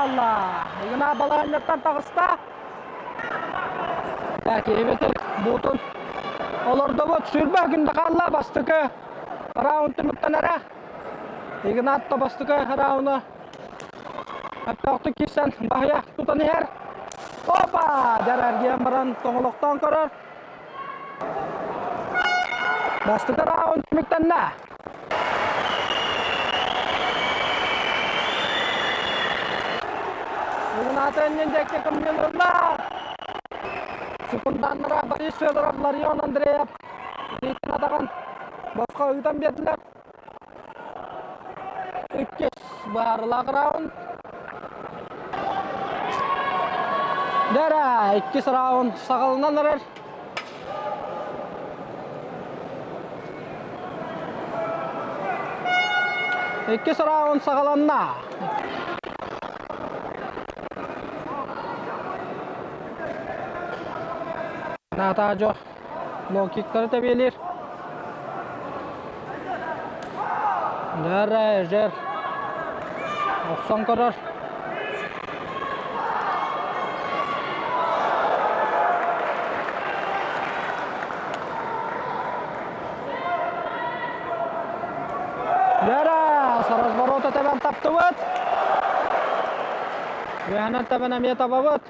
қалла. Игнат балаһанньаттан таҕыста. Киһибит буутун олордобут. Сүрбэ күндэ хаалла бастакы раунд түмүктэнэрэ. Игнат бастакы рауну Өттөөхтүк киирсэн баһыйа тутан иһэр. Опа! Дьэр эргийэн баран тоҥолохтоон көрөр. Бастакы раунд түмүктэннэ. Игнат эннин диэки кымньылыыллар. Секунданнара Борис Федоров, Ларион Андреев илиитин атаҕын босхо ыытан биэрдилэр. Иккис баарылаах раунд. Дэрэ, иккис раунд саҕаланан эрэр. Иккис раунд саҕаланна. Натаджо лоу-киктары тэбиэлиир. Дара жер охсон көрөр. Дара с разворота тэбэн таптыбыт. Үөһэнэн тэбэн эмиэ табабыт.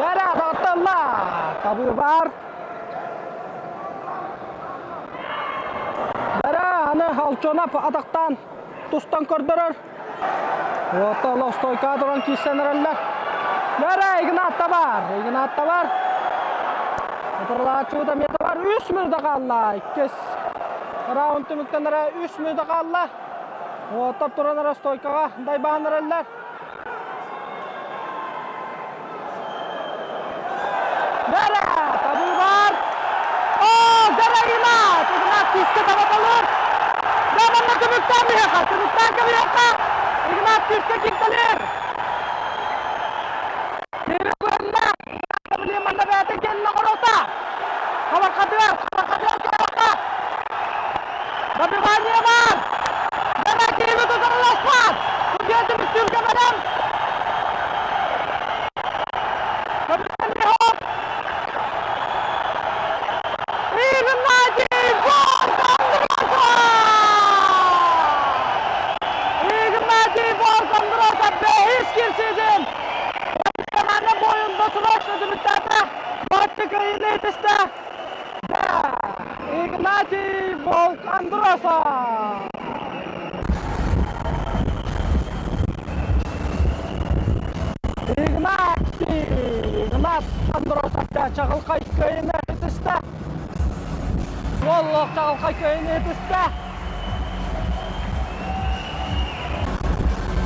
Дара даҕатталла. Табыы баар. Дара аны Алчонов атахтаан тустан көрдөрөр. Уота лостойка туран киирсэн эрэллэр. Дара Игнат да бар. Игнат да бар. Утарылааччыбыт эмиэ да бар. Үс мүнүүтэ хаалла. Иккис раунд түмүктэнэрэ үс мүнүүтэ хаалла. Уоттар туран эрэ стойкаҕа дайбаан эрэллэр. Бэрэ! Табыы бар! Оо, Бэрэ Игнат! Игнат күүскэ табаталыр! Дьэ, манна түмүктээн биһиэхэ! Түмүктээн кэбиһиэххэ! Игнат күүскэ кииртэлиир! Киирэ көрүннэ! Игнат манна бэйэтин кэннэ оҥоруота! Хабархатыгар! Хабархатыгар кэлиэххэ! Добивание бар! Бэрэ киһини тутарыласпат! Судья түмүктүүргэ бэлэм! Добивание хоп! Игнатий Волк-Андросов! Игнатий Волк-Андросов бэһис кирсиитин Команда бойун досрочно түмүктээтэ. Матчы кыайыыны итистэ. Игнатий Волк Андросов! Игнатий Игнат Андросов чаҕылхай кыайыыны итистэ. Уоллаах чаҕылхай кыайыыны итистэ.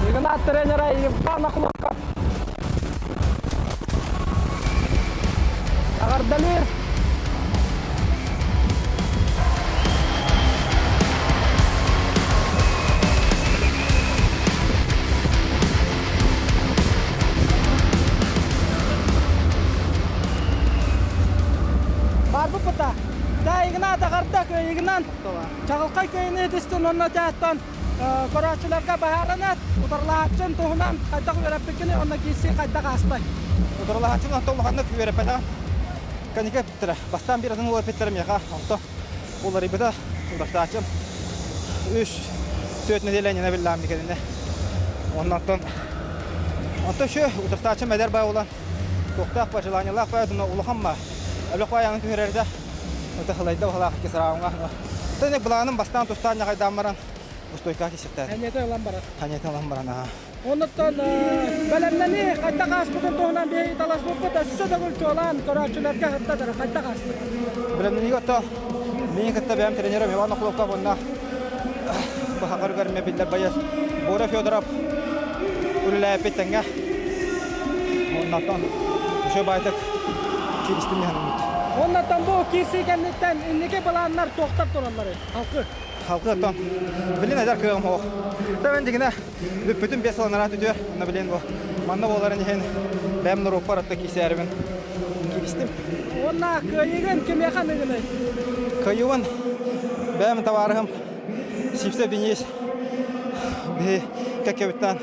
Игнат тренера Иван Охлопков Эҕэрдэлиир! Барбыт бута. Та Игнат эҕэрдэ кыайыгынан чаҕылхай кыайыыны итистин уонна тээттэн Көрөөччүлэргэ баһаарынат, утарылаһааччын туһунан хайдах үөрэппиккиний уонна киирсии хайдах аастай? Утарылаһааччын онто улаханнык үөрэппэтэҕим. Кэнники эппиттэрэ. Бастаан биир атын уол эппиттэрэ миэхэ. Онто уларыйбыта утарсааччым. Үс, түөрт нэдиэлэ иннинэ биллэҕим кэннэ. Оннортон онто еще утарсааччым эдэр бай буолан туохтаах ба желаниелаах бай улахан ба өлөх баайаҥын түһэрэрдэ Ото хылайда баһылаах кисарааҕыҥа. Тэн былааным бастаан тустаан ньаҕайдаан баран устойка кисиктэр. Ханьята ылан барар. Ханьята ылан баран аха. Оннуттан бэлэмнэнии хайдах ааспытын туһунан биһиги таласпыппыт өссө төгүл чуолаан көрөөччүлэргэ сырдатар хайдах ааспыт? Бэлэмнэниигэ ото миин кытта бэйэм тренерым Иван Охлопков уонна баһаҕарыгар эмэ биллэр байыас Боря Федоров үлэлээппит тэҥҥэ. Оннотон үчүгэй баайтык кииристим иһэн Оннотон бу киирсии кэнниттэн инники былааннар туохтар туралларый? Халкы. Халкы оттон билин эдэр кыаҕым суох. Тэмэн дигинэ бүппүтүм 5 сыл анараа түтүөр. Онно билин бу манна буоларын иһин бэйэм норуоппар отто киирсээрибин кииристим. Уонна кыайыыгын кимиэхэ аныгыный? Кыайыыбын бэйэм табаарыһым. Сипсе Денис биһи кэккэбиттэн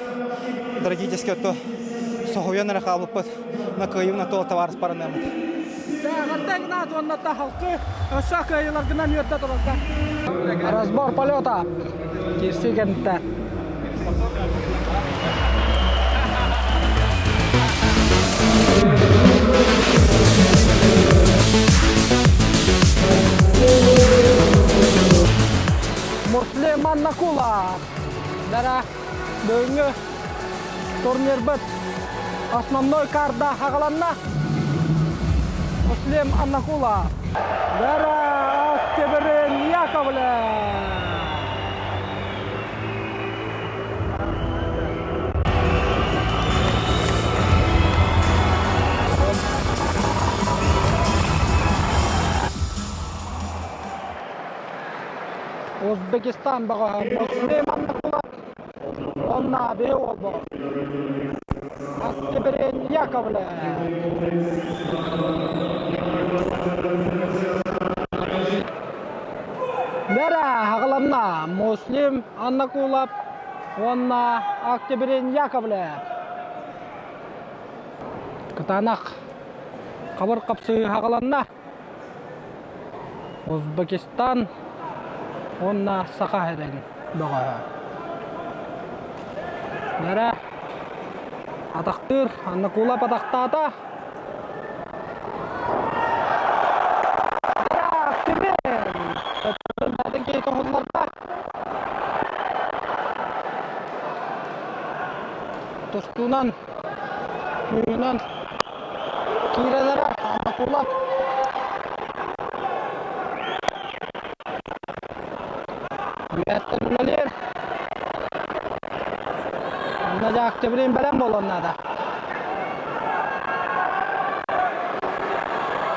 трагически то соһуйан эрэ хаалбыппыт. На кыайыы на то товарищ паранаммыт. Эҕэрдэ уонна халкы өссө кыайыыларгынан үөрдэ турарга. Разбор полета. Кирси кэнтэ. Муслиман Накула. Дара бүгүҥҥү турнирбыт основной карда хаҕаланна. Муслим Аннакула. Дара Октябрин Яковлев. Узбекистан бөҕөһө Муслим Аннакулов уонна биһи уолбут Октябрин Яковлев. Бэрэ аҕаланна Муслим Аннакулов уонна Октябрин Яковлев. Кытаанах хабыр хапсыһыы аҕаланна. Узбекистан уонна Саха сирин бөҕөһө. Бэрэ атахтыыр Аннакулов атахтаата. Тустуунан, күүһүнэн киирэлэрэ Аннакулов. Үөһэттэн үлэлиир. Онно дьэ октябрин бэлэм буолуон наада.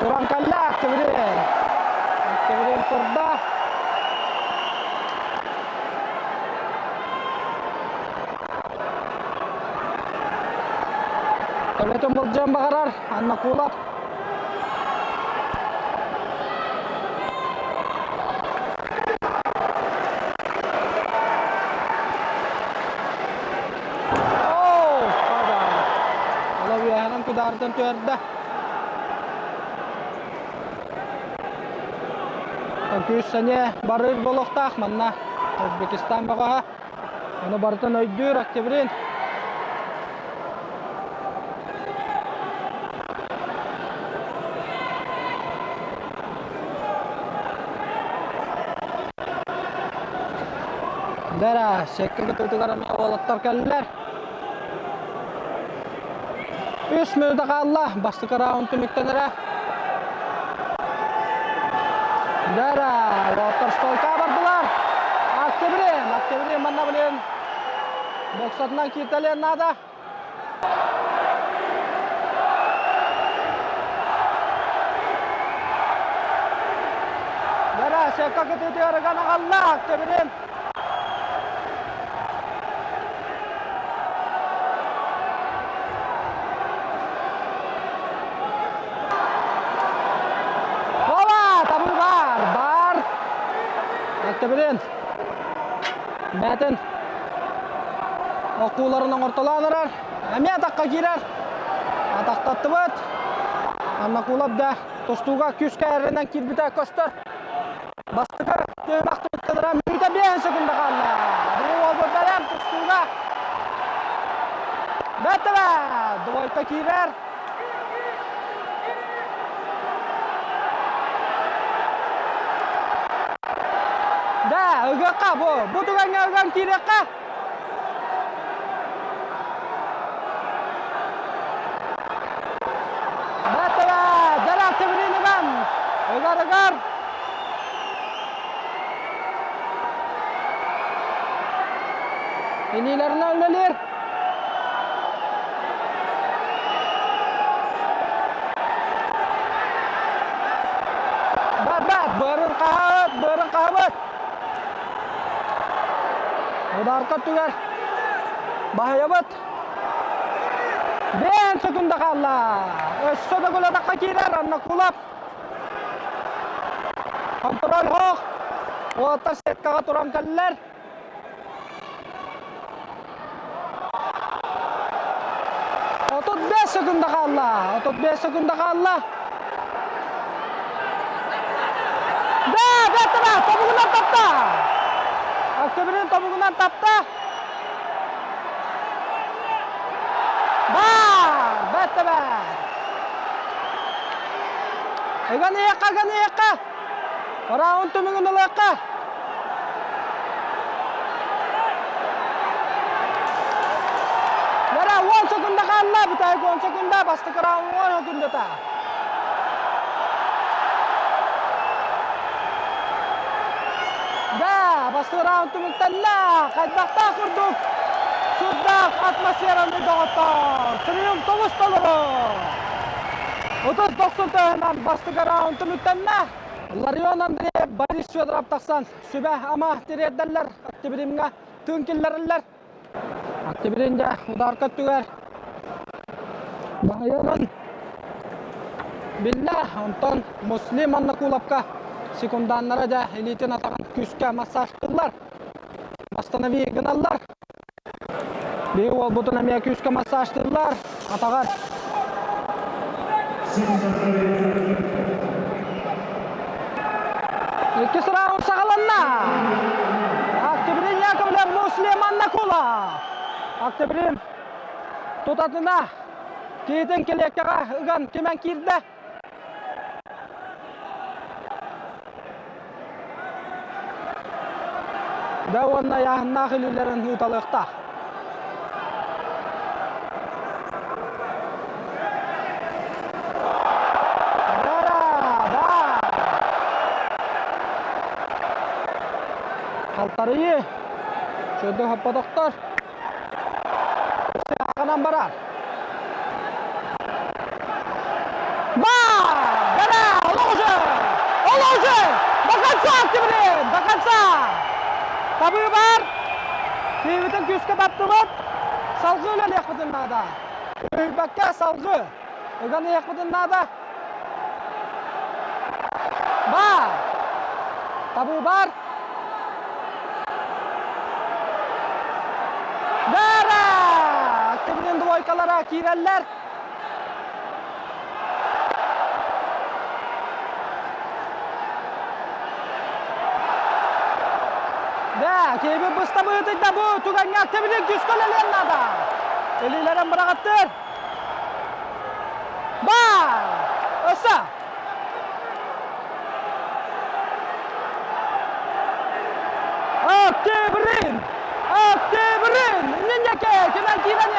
Туран кэллэ Октябрин. Октябрин турда. Төбөтүн былдьаан баҕарар Анна Кулов. Үөһэнэн кудаарытан түһэрдэ. Күүс сэниэ барыыр буолуохтаах манна Узбекистан бөҕөһө. Ону барытын өйдүүр Октябрин. Бэрэ, секке кытыытыгар эмиэ уолаттар кэллилэр. Үс мүнүүтэ хаалла, бастакы раунд түмүктэнэрэ. Бэрэ, уолаттар стойка бардылар. Октябрин, Октябрин манна блин боксатынан кииртэлиэн наада. Бэрэ, секка кытыытыгар ыган аҕалла Октябрин. Ола, табы бар, бар. Октябрин. Бээтин окууларын оҥортолоон эрэр. Эмиэ атахха киирэр. Атахтаттыбыт. Аннакулов да тустууга күүскэ эрэнэн киирбитэ көстөр. Бастакы түһүмэх түмүктэнэрэ мүнүүтэ 5 секунда хаалла. Бу уолбут бэлэм тустууга. Бэттэрэ! Двойка киирэр. Да, ыгыахха бу. Бу түгэҥҥэ ыган киириэххэ. Бэттэрэ! Дара Теврин ыган. Ыгар ыгар. Илиилэринэн үлэлиир. Бат-бат, быарын хаһабыт, быарын хаһабыт. Ударка түгэр. Баһыйабыт. Бээн секунда хаалла. Өссө да гулатакка киирэр Анна Кулап. Контроль хоох. Уолаттар сеткаҕа туран кэллэр. 35 секунда хаалла. 35 секунда хаалла. Да, бэттэ тобугунан тапта. Октябрин тобугунан тапта. Бар, бэттэ Ыган иһиэххэ, ыган иһиэххэ. Раунд түмүгүн ылыахха. Бара 10 секунда хаалла, бүтэһик 10 секунда, бастакы раунд 10 секундата. Да, бастакы раунд түмүктэннэ. Хайдахтаах курдук сурдаах атмосфераны доҕоттор. Триумф тобус толору. 30-90 төһөнөн бастакы раунд түмүктэннэ. Ларион Андреев, Борис Федоров тахсан сүбэ-ама тириэрдэллэр, Октябримҥа тыын киллэрэллэр. Октябрин дьэ ударка өттүгэр баһыйарын биллэ. Онтон Муслим Аннакуловка секунданнара дьэ илиитин атаҕын күүскэ массажтыыллар, восстанови гыналлар. Биһи уолбутун эмиэ күүскэ массажтыыллар, атаҕар. Иккис раунд саҕаланна. Октябрин Яковлев Муслим Аннакула. Октябрин тутатына киһитин килиэккэҕэ ыган кимэн киирдэ. Да уонна ыйааһыннаах илиилэрин ыыталыахтаах. Халтарыйы чөдө хоппотохтор. Сааҕынан барар. Бар! Бара! Олоҕужу! Олоҕужу! До конца, Октябрин! До конца! Табыы бар! Киһибитин күүскэ таптыбыт. Салгыы үлэлиэхпитин наада. Өйбөккө салгыы. Ыган иһиэхпитин наада. Бар! Табыы бар! Бара! Октябрин двойкалара киирэллэр. Да, киһибит быста быһыытыйда бу түгэҥҥэ Октябрин күүскэ үлэлиэн наада. Илиилэрин быраҕаттыр. Бар! Өссө! Октябрин! Октябрин! Инниннеке! Кимэн киирэн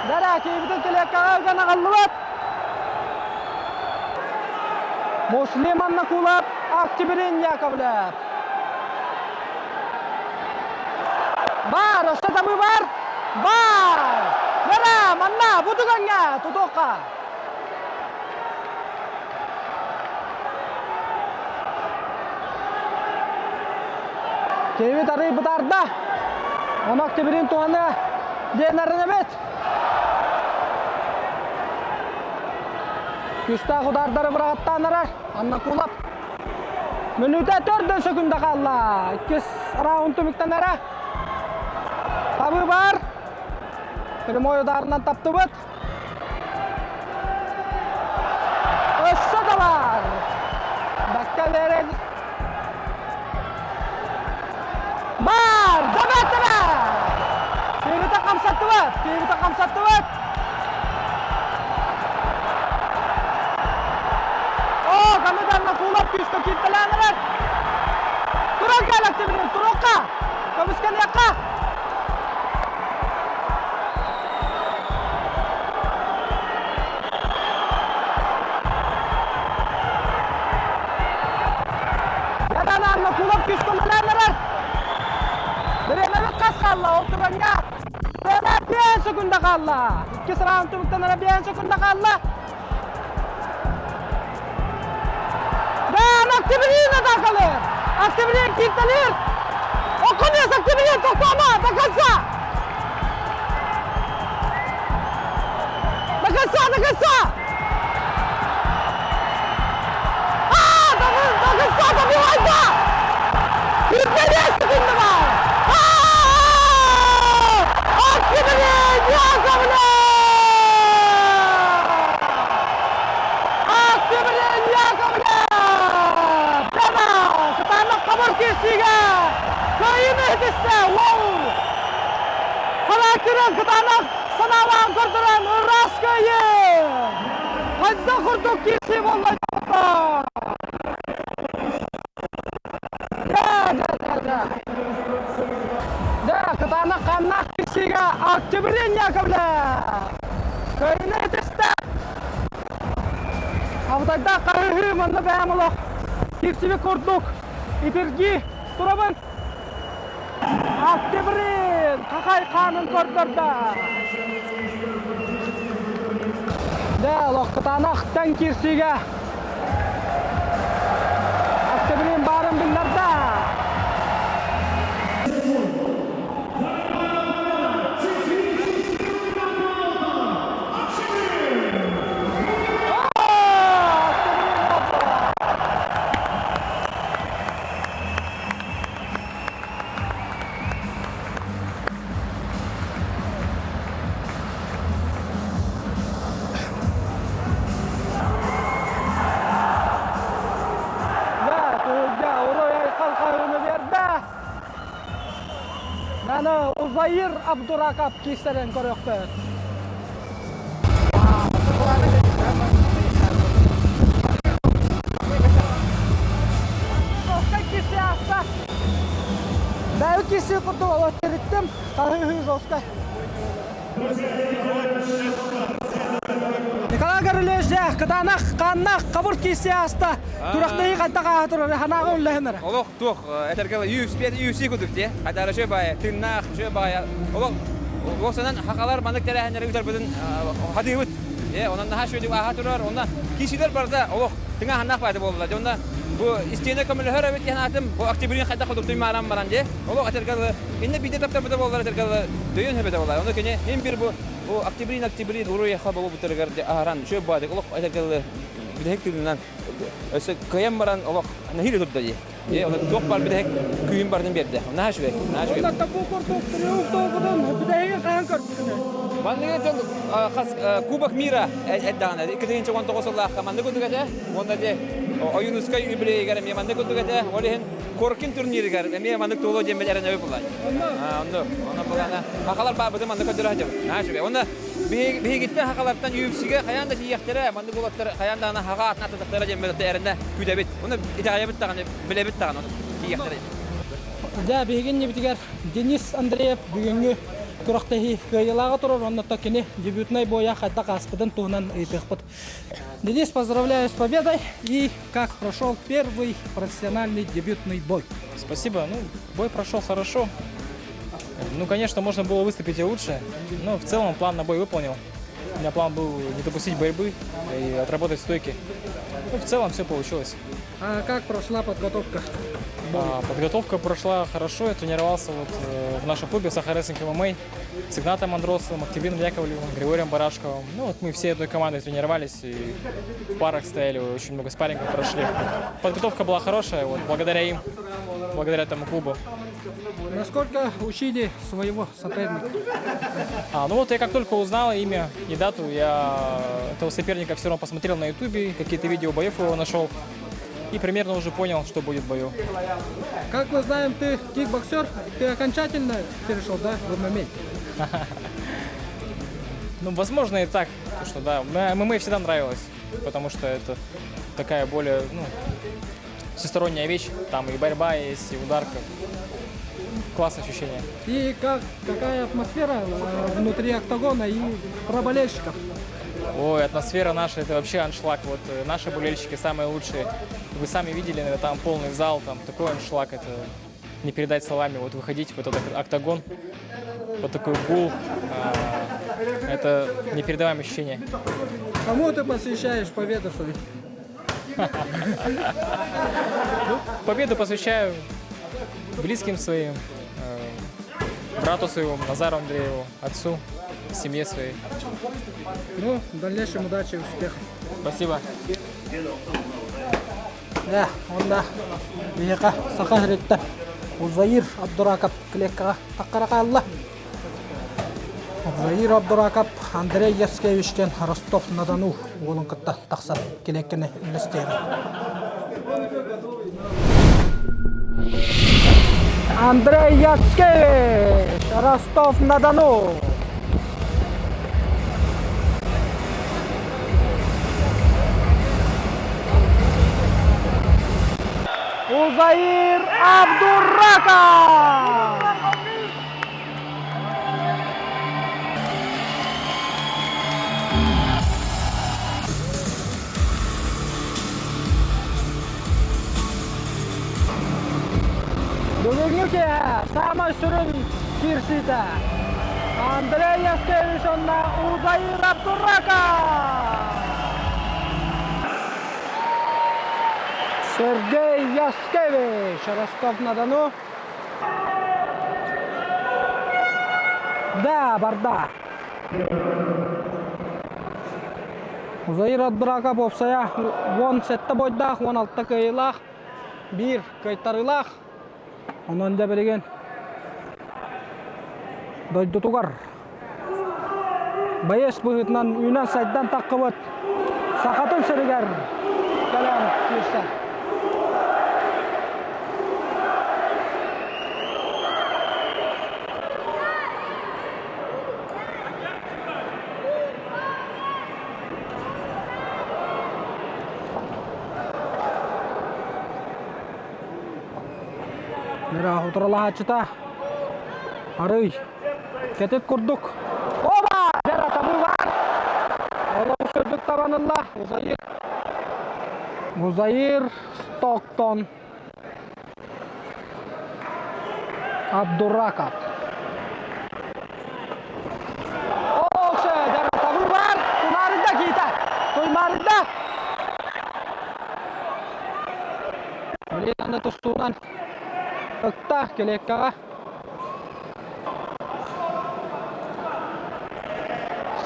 Дара, киһибитин килиэккэҕэ ыган аҕаллыбыт. Муслим Аннакулов, Октябрин Яковлев. Бар, өссө табыы бар. Бар! Бара, манна, бу түгэҥҥэ тутуохха. Киһибит арый бытаарда. Ону Октябрин туһаны диэн арынабыт. Күүстээх удаардары быраҕаттаан арар. Аннакулов Мүнүүтэ төрдөн сөкүндэ хаалла. Иккис раунд түмүктэнэрэ. Табыы бар. Прямой ударынан таптыбыт. Өссө да бар. Бакка берен. Бар! Дабат дабат! Киһибитэ хамсаттыбыт! Киһибитэ хамсаттыбыт! Оо, Камиданна куулап күүскэ кииртэлээн эрэр. Туран кэл Октябрин, туруохха! Көмүскэниэххэ! Ядан куулап күүскэ үлэлээн эрэр. Бириэмэбит хас хаалла ол түгэҥҥэ? Бириэмэ 5 секунда хаалла. Иккис раунд түмүктэнэрэ 5 секунда хаалла. Да, Октябрин атакалыр! Октябрин кииртэлиир! Оконец Октябрин тохтоомо! До конца! До конца, до конца! А, Октябрин кытаанах санаалаан көрдөрөн ыраас кыайыы! Хайдах курдук киирсии буолла Да, да, да, да. Да, кытаанах ханнаах киирсиигэ Октябрин Яковлев! Кыайыыны итистэ! Абытайдаах хаһыһыы манна бэйэм олох киирсибит курдук итиргии турабын. Октябрин хахай хаанын көрдөрдө. Дэ, олох кытаанах тэҥ киирсиигэ Октябрин баарын биллэрдэ. Наны Узаир Абдуракап киирсэрин көрүөхпүт. Бәйі кисе курдук олоттериттим, хаһыы жестко. Николай Гаврилович кытаанах, хааннах, хабыр кисе аста. Турахтайы хайдах ааһа турар, ханааҕа үллэһинэр. Олох туох этэргэ UFC UFC кудук дии. Хатара шө баайа, тыыннаах шө баайа. Олох Уосанан хахалар маннык тэрээһиннэри ыытарбытын хатыыбыт. Э, онон наһаа шөдүк ааһа турар. Онно киисилэр барда олох тыҥааһыннаах баайда буолла. Дьэ, онно бу истиэнэ көмөлөһөр эбит диэн аатым. Бу октябрин хайдах курдук туймааран баран дии. Олох этэргэ инне биирдэ таптарбыта буоллар этэргэ дөйөн хөбөтө буолар. Ону кини мин бир бу бу октябрин октябрин уруйаха болбутарыгар аһаран шөп баадык олох этэргэ бүтэһик тыынынан өссө кыайан баран олох нэһиилэ турда дии. Е, оны туох бар бүтэһик күүһүн бардын биэрдэ. Наһаа үчүгэй, наһаа үчүгэй. Онно бу курдук триумф туолбутун бүтэһигин хаһан көрбүтүнүй? Манныгы дьон хас Кубок мира этдэҕинэ 2019 сыллаахха маннык курдук этэ. Уонна де Ойуунускай юбилейигэр эмиэ маннык курдук этэ. Ол иһин Коркин турнирыгар эмиэ маннык туолуо диэн эрэнэбит булаан. Онно, онно булаана. Хахалар баабытын маннык көрдөрө сылдьабыт. Наһаа үчүгэй. Онно биһигиттэн хахалартан UFC-гэ хайаан да тиийиэхтэрэ, маннык уолаттар хайаан даҕаны хаха атын ататахтара диэн эрэнэ күүтэбит. Оны итэҕэйэбит даҕаны, билэбит даҕаны, ону тиийиэхтэрэ. Дьэ, биһиги иннибитигэр Денис Андреев бүгүҥҥү күрэхтэһии кыайыылааҕа турар, онно кини дебютнай боя хайдах ааспытын туһунан ыйытыахпыт. Денис, поздравляю с победой и как прошел первый профессиональный дебютный бой? Спасибо. Ну, бой прошел хорошо. Ну, конечно, можно было выступить и лучше, но в целом план на бой выполнил. У меня план был не допустить борьбы и отработать стойки. Ну, в целом все получилось. А как прошла подготовка? А, подготовка прошла хорошо. Я тренировался вот э, в нашем клубе Саха Рестлинг ММА с Игнатом Андросовым, Октябрином Яковлевым, Григорием Барашковым. Ну вот мы все одной командой тренировались и в парах стояли, очень много спаррингов прошли. Подготовка была хорошая, вот благодаря им, благодаря этому клубу. Насколько учили своего соперника? А, ну вот я как только узнал имя и дату, я этого соперника все равно посмотрел на ютубе, какие-то видео боев его нашел и примерно уже понял, что будет в бою. Как мы знаем, ты кикбоксер, ты окончательно перешел, да, в ММА? Ну, возможно и так, потому что да, ММА всегда нравилось, потому что это такая более, ну, всесторонняя вещь, там и борьба есть, и ударка. Классное ощущение. И как, какая атмосфера э, внутри октагона и про болельщиков? Ой, атмосфера наша, это вообще аншлаг. Вот э, наши болельщики самые лучшие. Вы сами видели, наверное, там полный зал, там такой аншлаг, это не передать словами. Вот выходить в этот октагон, вот такой гул, а, это непередаваемое ощущение. Кому ты посвящаешь победу свою? Ну, победу посвящаю близким своим, э, брату своему, Назару Андрееву, отцу, семье своей. Ну, в дальнейшем удачи и успехов. Спасибо. Да, онда биһиэхэ саха сириттэн Узаир Абдураков клеткаҕа таххара хаалла. Узаир Абдураков Андрей Яскевичтен Ростов-на-Дону уолун кытта тахсан килиэккэни үллэстиэҕэ. Андрей Яцкевич! Ростов-на-Дону. Узаир Абдураков! Бүгүҥҥү киэһэ саамай сүрүн киирсиитэ Андрей Яскевич уонна Узаир Абдураков! Сергей Яскевич, Ростов-на-Дону. Да, барда. Узаир Абдураков уопсайа 17 бойдаах, 16 кыайыылаах, биир кыайтарыылаах. Онон дьэ билигин дойдутугар байыас быһыытынан үүнэн-сайдан таххыбыт Сахатын сиригэр кэлэн киирсэр. Мира утарылаһааччыта арый кэтит курдук. Оба! Дьара табыы бар! Олох үрдүк табанылла. Узаир. Узаир Стоктон. Абдураков. Окше, дьара табыы бар! Тумарында киитэ! Туймарында! Блин, тустуунан ыкта килиэккэҕэ.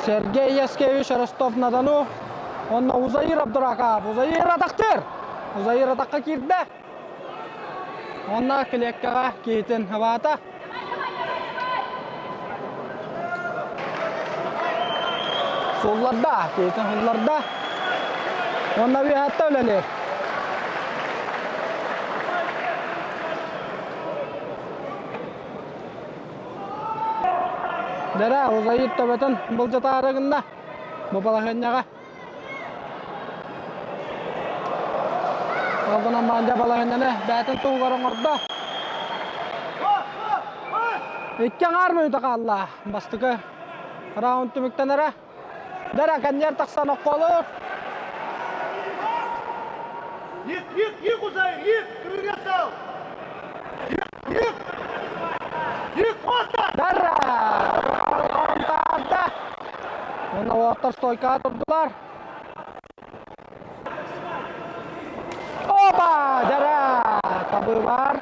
Сергей Яскевич Ростов-на-Дону уонна Узаир Абдураков. Узаир атахтыыр! Узаир атахха киирдэ. Уонна килиэккэҕэ киһитин хабаата. Сулларда, киһитин сулларда. Уонна үөһэттэ үлэлиир. Дэрэ, Узаир төбөтүн былдьатаары гынна. Бу балаһыанньаҕа. Ол гынан Мандя балаһыанньаны бэйэтин туһугар оҥордо. Икки аҥаар мүнүүтэ хаалла. Бастакы раунд түмүктэнэрэ. Дара кэнниэр тахсан окколуур. Yık, yık, yık Uzayır, yık! Крылья сал! Yık, yık! Yık, orta! Дара! Таарда! Уонна уолаттар стойкаҕа турдулар. Опа! Дара! Табыы бар.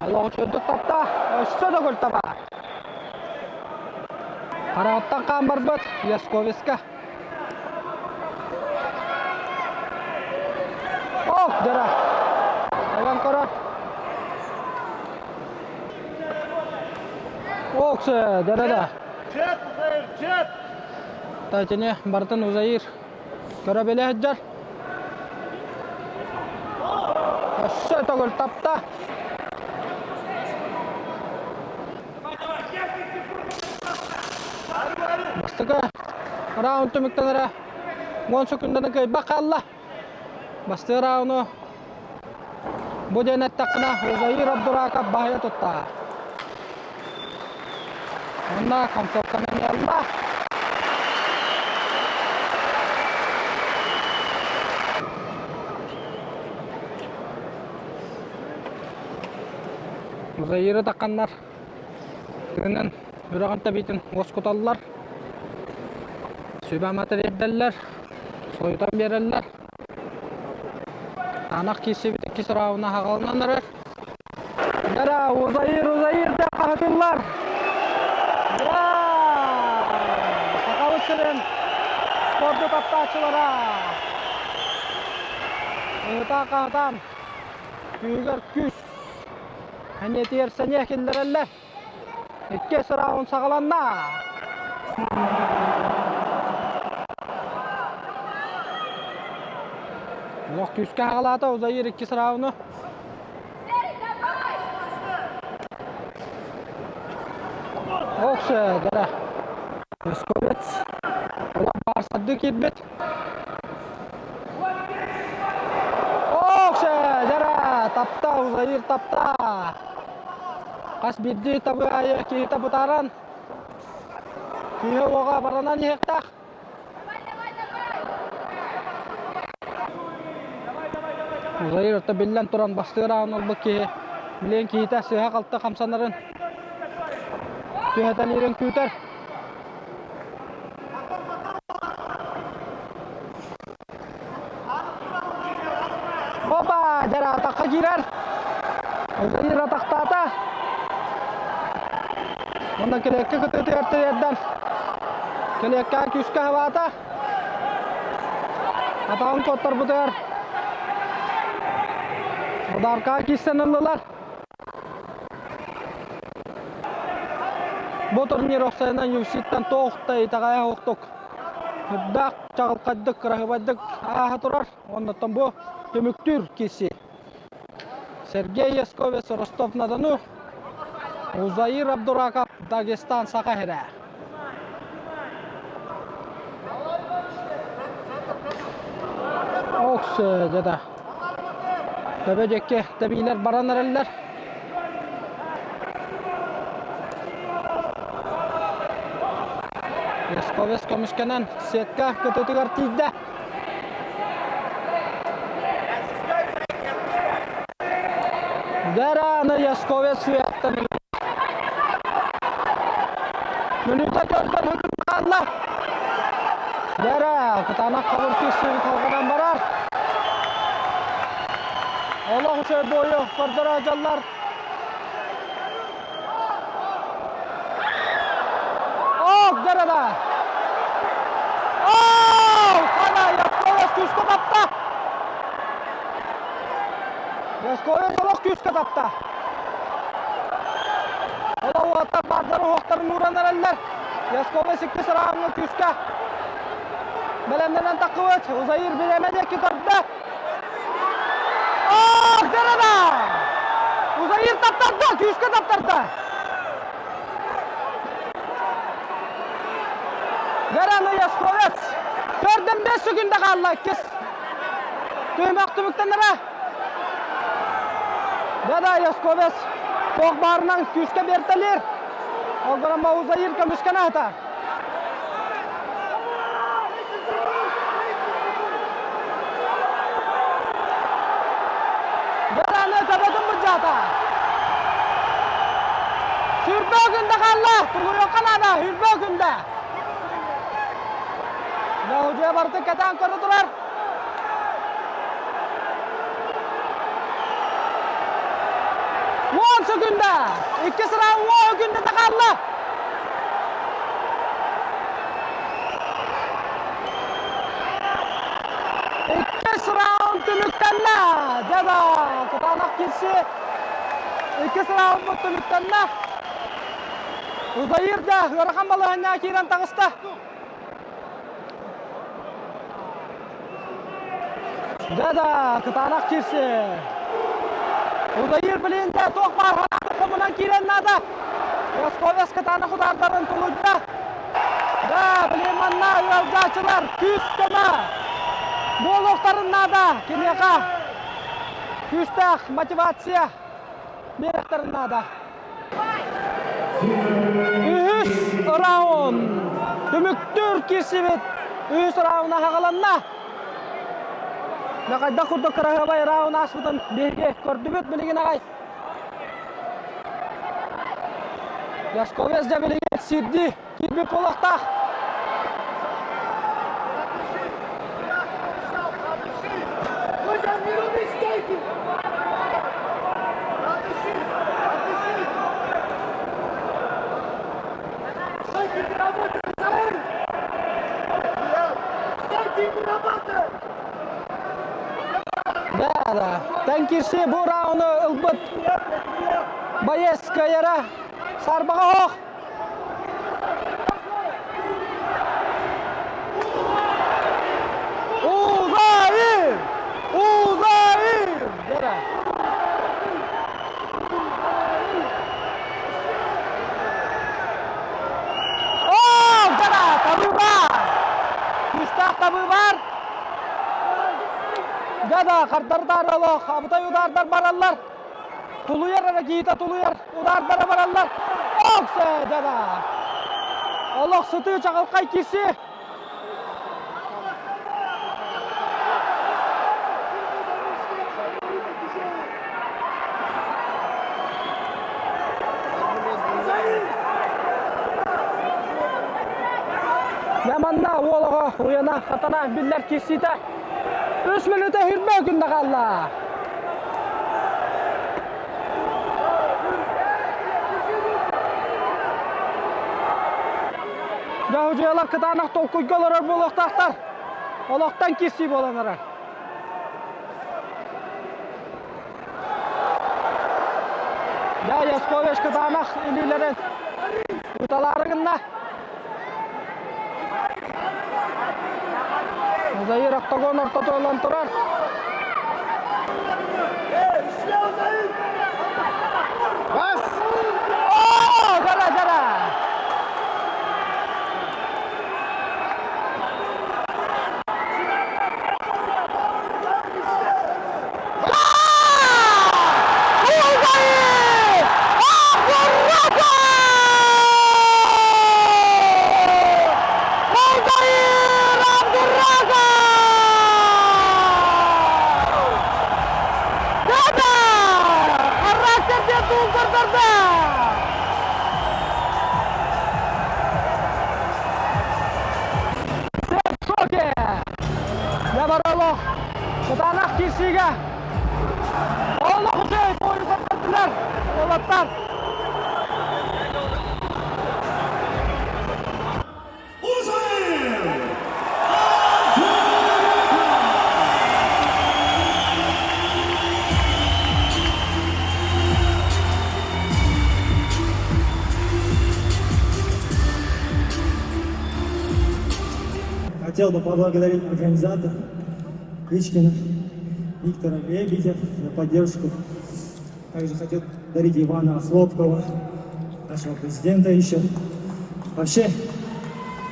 Олоҕу чөрдүк тапта. Өссө да көлтө бар. Хараҕыттан хаан барбыт Ясковиска. Ох, дара! Айан көрөр. Оксе, дара-да. Чет, Узаир, чет! Татини барытын Узаир көрө билэ сылдьар. Өссө төгүл тапта. Бастакы раунд түмүктэнэрэ 10 секунданы кыайбат хаалла. Бастыыр рауну бу диэн эттэххинэ Узаир Абдураков баһыйа тутта. Онно концовканы ылла. Узаиры тахханнар тыынан үрэҕин тэбиитин уоскуталлар, сүбэ-ама тириэрдэллэр, сойутан биэрэллэр. Анах киирсибит иккис рауна хаҕаланан эрэр. Дара, Узаир, Узаир деп хаһытыллар. Сахабыт сирин спорду таптааччылара. Ыһытаа-хаһытаан күүһүгэр күүс Эниэтигэр сэниэ киллэрэллэр. Иккис раунд саҕаланна. Олох күүскэ хаҕалаата Узаир иккис рауну. Ох, дара. Московец. Олох баарсардыы киирбит. Ох, дара, тапта, Узаир тапта. Хас биирдии табы аайы киһитэ бытааран, киһи уоҕа баранан иһиэхтээх. Узаир орто биллэн туран бастыыр аан ылбыт киһи билиэн киһитэ сыыһа-халты хамсанарын түһэтэлиирин күүтэр. Опа! Дьэ атахха киирэр. Узаир атахтаата. Онно килиэккэ кытыытыгар тириэрдэн килиэккэ күүскэ хабаата. Атаҕын куоттарбытыгар ударка киирсэн ыллылар. Бу турнир охсайынан UFC-ттан туох да итэҕэйэ суохтук үрдээх чаҕылхайдык, кыраһыабайдык ааһа турар. Оннуттан бу түмүктүүр киси Сергей Ясковец Ростов-на-Дону, Узаир Абдураков Дагестан Саха сирэ. Окс дьада. Төбө диэки тэбиилэр баран эрэллэр. Ясковец көмүскэнэн сетка кытытыгар тиийдэ. Дэраны Ясковец сүөттэн Мүнүүтэ көрдөн хөкүм хаалла. Дэрэ кытаанах хабыр киирсиини салҕанан барар. Олох үчүгэй буойу көрдөрө дьаллар. Ох, дэрэ Оо, хана Ясковец күүскэ тапта. Ясковец олох күүскэ тапта. Олох уоттар баардары уһуохтарын ууран эрэллэр. Ясковец иккис раундка күүскэ бэлэмнэнэн таххыбыт. Узаир бириэмэ диэки көрдө. Ох, дэрэ Узаир таптарда, күүскэ таптарда. Вераны Ясковец төрдөн 5 секунда хаалла иккис түһүмэх түмүктэнэрэ. Да-да, Ясковец туох баарынан күүскэ биэртэлиир. Ол гынан Маузаир көмүскэнэ сытар. Вераны төбөтүн былдьаата. Сүрбэ күндэ хаалла. Тургуруохха наада. Сүрбэ күндэ. Лаудьуя барытын кэтээн көрө турар. Уон секунда. Иккис раунд уон күндэ хаалла. Иккис раунд түмүктэннэ. Дьэ кытаанах киирсии. Иккис раундмут түмүктэннэ. Узаир да ыарахан балаһыанньаҕа киирэн таҕыста. Да-да, кытаанах киирсии. Узаир билинде туох баар хомунан киирэн наада. Росковец кытаанах удаардарын тулуйда. Да, билин манна ыалдьааччылар күүс-көмө буолуохтарын наада. Киниэхэ күүстээх мотивация биэриэхтэрин наада. Үһүс раунд. Түмүктүүр киирсибит үһүс раунд аһаҕаланна. Хайдах курдук кыраһыабай раунд ааспытын биһиги көрдүбүт билигин аҕай. Ясковец дьэ билигин сирдии киирбит буолуохтаах. Да, да. Тэн кирси бу рауну ылбыт боец кыайара сарбаҕа оһох. Узаир! Узаир! Дера. Да-да, хардары олох, абытай удардар бараллар. Тулуйар эрэ киһитэ тулуйар, удаардара бараллар. Оксе, да-да. Олох сытыы чаҕылхай киси. Яманна уолоҕо уйана хатана биллэр киирсиитэ үс мүнүүтэ хүрбэ күндэ хаалла. Дьоһудьуйалар кытаанах толкуйга олорор буолуохтаахтар. Олохтон киирсии буолан эрэр. Дьэ, Яскович кытаанах илиилэрин уталаары гынна. Заир октогон ортото ылан турар. Бас! О, жара, жара! Ябаролох Кытаанах киирсиигэ олох үчүгэй буойу көрдөрдүлэр уолаттар. Хотел бы поблагодарить организаторов Кличкина Виктора Лебедев за поддержку. Также хотел поблагодарить Ивана Хлопкова, нашего президента еще. Вообще,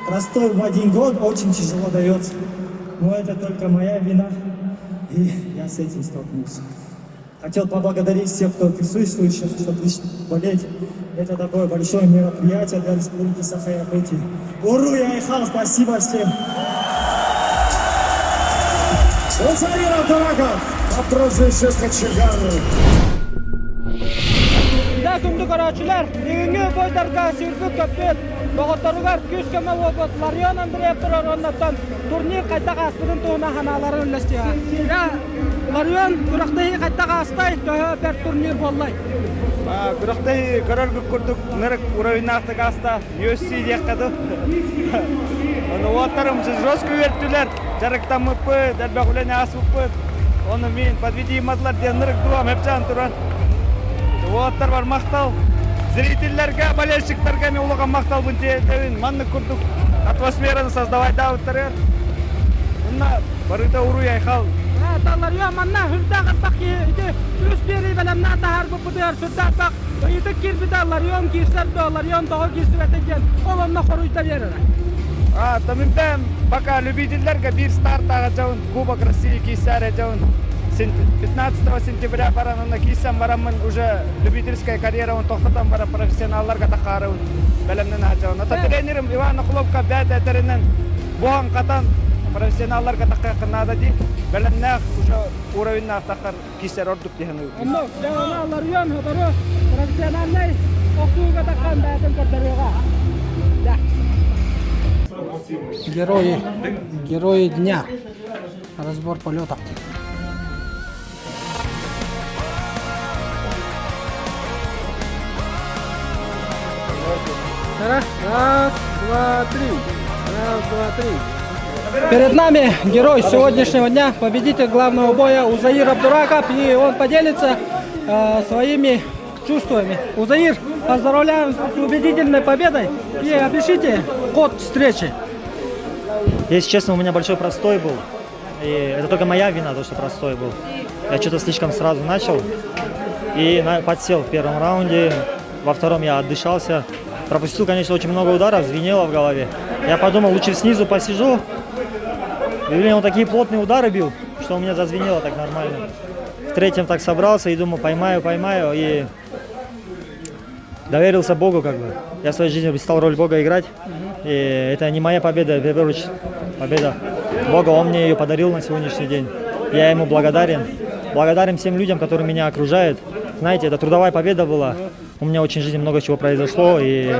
простой в один год очень тяжело дается. Но это только моя вина, и я с этим столкнулся. Хотел поблагодарить всех, кто присутствующих, что пришли болеть. Это такое большое мероприятие для Республики Саха-Якутия. Уруй айхал, спасибо всем! Узаир Абдураков по прозвищу Кочегар. Да күндү көрөөччүлэр, бүгүҥҥү бойдарга сүүрбүт көппүт доҕотторугар күүс-көмө буолбут Ларион Андреев турар уоннаттан турнир хайдах ааспытын туһунан санааларын үллэстиэҕэ. Ларион, күрэхтэһии хайдах аастай, төһө бэрт турнир буоллай? Күрэхтэһии көрөргүт курдук нырык уровеннаахтык ааста. UFC диэххэ дуу. Ону уоттарым жестко үөртүлэр. Дьарыктаммыппыт, элбэх үлэни ааспыппыт. Ону мин подведи матлар диэн нырык дуом эпчаан туран. Уоттар бар махтал. Зрительлерге, болельщиктарга мен улахан махталбын тиэрдэбин. Маннык курдук атмосфераны создавать даабыттарыгар. Онно барыта уруй айхал. Талларыа манна сүрдээх элбэх киһи ити үс биэрии бэлэмнээн таһаарбыппытыгар сүрдээх элбэх ыйытык киирбитэ Ларион киирсэр дуо, Ларион тоҕо киирсибэтэ диэн ол онно хоруйда биэрэрэ. А, Таминтан пока любительлерге биир стартаға жауын Кубок России киисээр жауын 15 сентября баран онно киисэн бараммын уже любительская карьерабын тохтотон баран профессионалларга тахаарыбын бэлэмнэн аһачабын. Ата тренерим Иван Охлопка бэт этэринэн буһан катан профессионалларга таххыахха наада дии. Бэлэмнээх уже уровеннаах таххар киисэр ордук диэн Онно дьэ Ларион сотору профессиональнай охсууга таххан бэйэтин көрдөрүөҕэ. Герои, герои дня. Разбор полета. Раз, два, три. Раз, два, три. Перед нами герой сегодняшнего дня, победитель главного боя Узаир Абдураков, и он поделится своими чувствами. Узаир, поздравляем с убедительной победой и опишите ход встречи. Если честно, у меня большой простой был. И это только моя вина, то, что простой был. Я что-то слишком сразу начал и подсел в первом раунде. Во втором я отдышался. Пропустил, конечно, очень много ударов, звенело в голове. Я подумал, лучше снизу посижу. И, блин, он такие плотные удары бил. что у меня зазвенело так нормально. В третьем так собрался и думал, поймаю, поймаю. И доверился Богу как бы. Я в своей жизни стал роль Бога играть. И это не моя победа, в первую очередь победа Бога. Он мне ее подарил на сегодняшний день. Я ему благодарен. Благодарен всем людям, которые меня окружают. Знаете, это трудовая победа была. У меня очень в жизни много чего произошло. И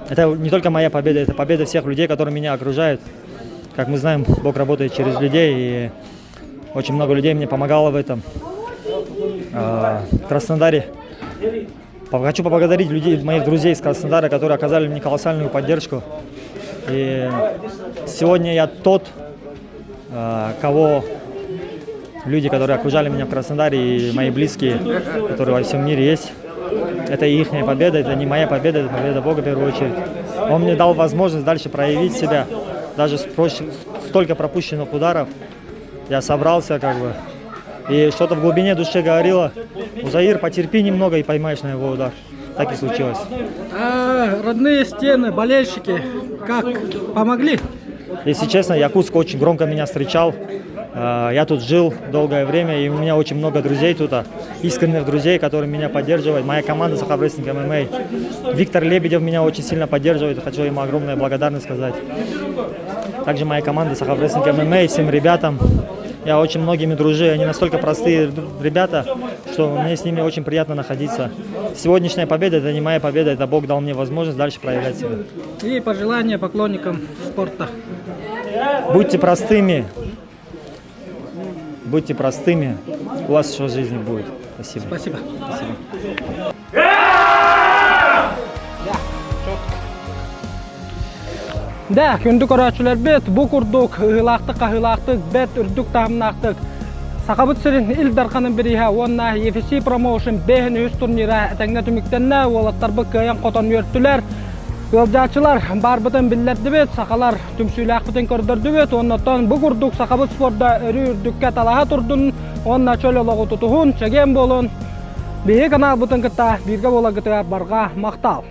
это не только моя победа, это победа всех людей, которые меня окружают. Как мы знаем, Бог работает через людей, и очень много людей мне помогало в этом. В Краснодаре хочу поблагодарить людей, моих друзей из Краснодара, которые оказали мне колоссальную поддержку. И сегодня я тот, кого люди, которые окружали меня в Краснодаре, и мои близкие, которые во всем мире есть, это их победа, это не моя победа, это победа Бога в первую очередь. Он мне дал возможность дальше проявить себя, даже столько пропущенных ударов. Я собрался как бы, и что-то в глубине души говорило, Узаир, потерпи немного и поймаешь на его удар. Так и случилось. А, родные стены, болельщики, как помогли? Если честно, Якутск очень громко меня встречал. Я тут жил долгое время, и у меня очень много друзей тут, искренних друзей, которые меня поддерживают. Моя команда Саха Wrestling MMA. Виктор Лебедев меня очень сильно поддерживает, хочу ему огромную благодарность сказать. Также моя команда Саха Wrestling MMA, всем ребятам. Я очень многими дружу, они настолько простые ребята, что мне с ними очень приятно находиться. Сегодняшняя победа – это не моя победа, это Бог дал мне возможность дальше проявлять себя. И пожелания поклонникам спорта. Будьте простыми, будьте простыми, у вас еще жизнь будет. Спасибо. Спасибо. Спасибо. Да, күндү көрөөчүлэрбит бу курдук ыһыылаахтык хаһыылаахтык бэрт үрдүк таһымнаахтык Сахабыт сирин Ил Дарханын бирииһэ уонна UFC Promotion бэһин үһүс турнира этэҥҥэ түмүктэннэ, уолаттарбыт кыайан хотон үөртүлэр. Ыалдьааччылар баарбытын биллэрдибит, сахалар түмсүүлээхпитин көрдөрдүбүт, оннотон бу курдук сахабыт спорда өрүү үрдүккэ талаһа турдун уонна чөл олоҕу тутуһун, чэгиэн буолун. Биһиги каналбытын кытта бииргэ буоларгытыгар барҕа махтал!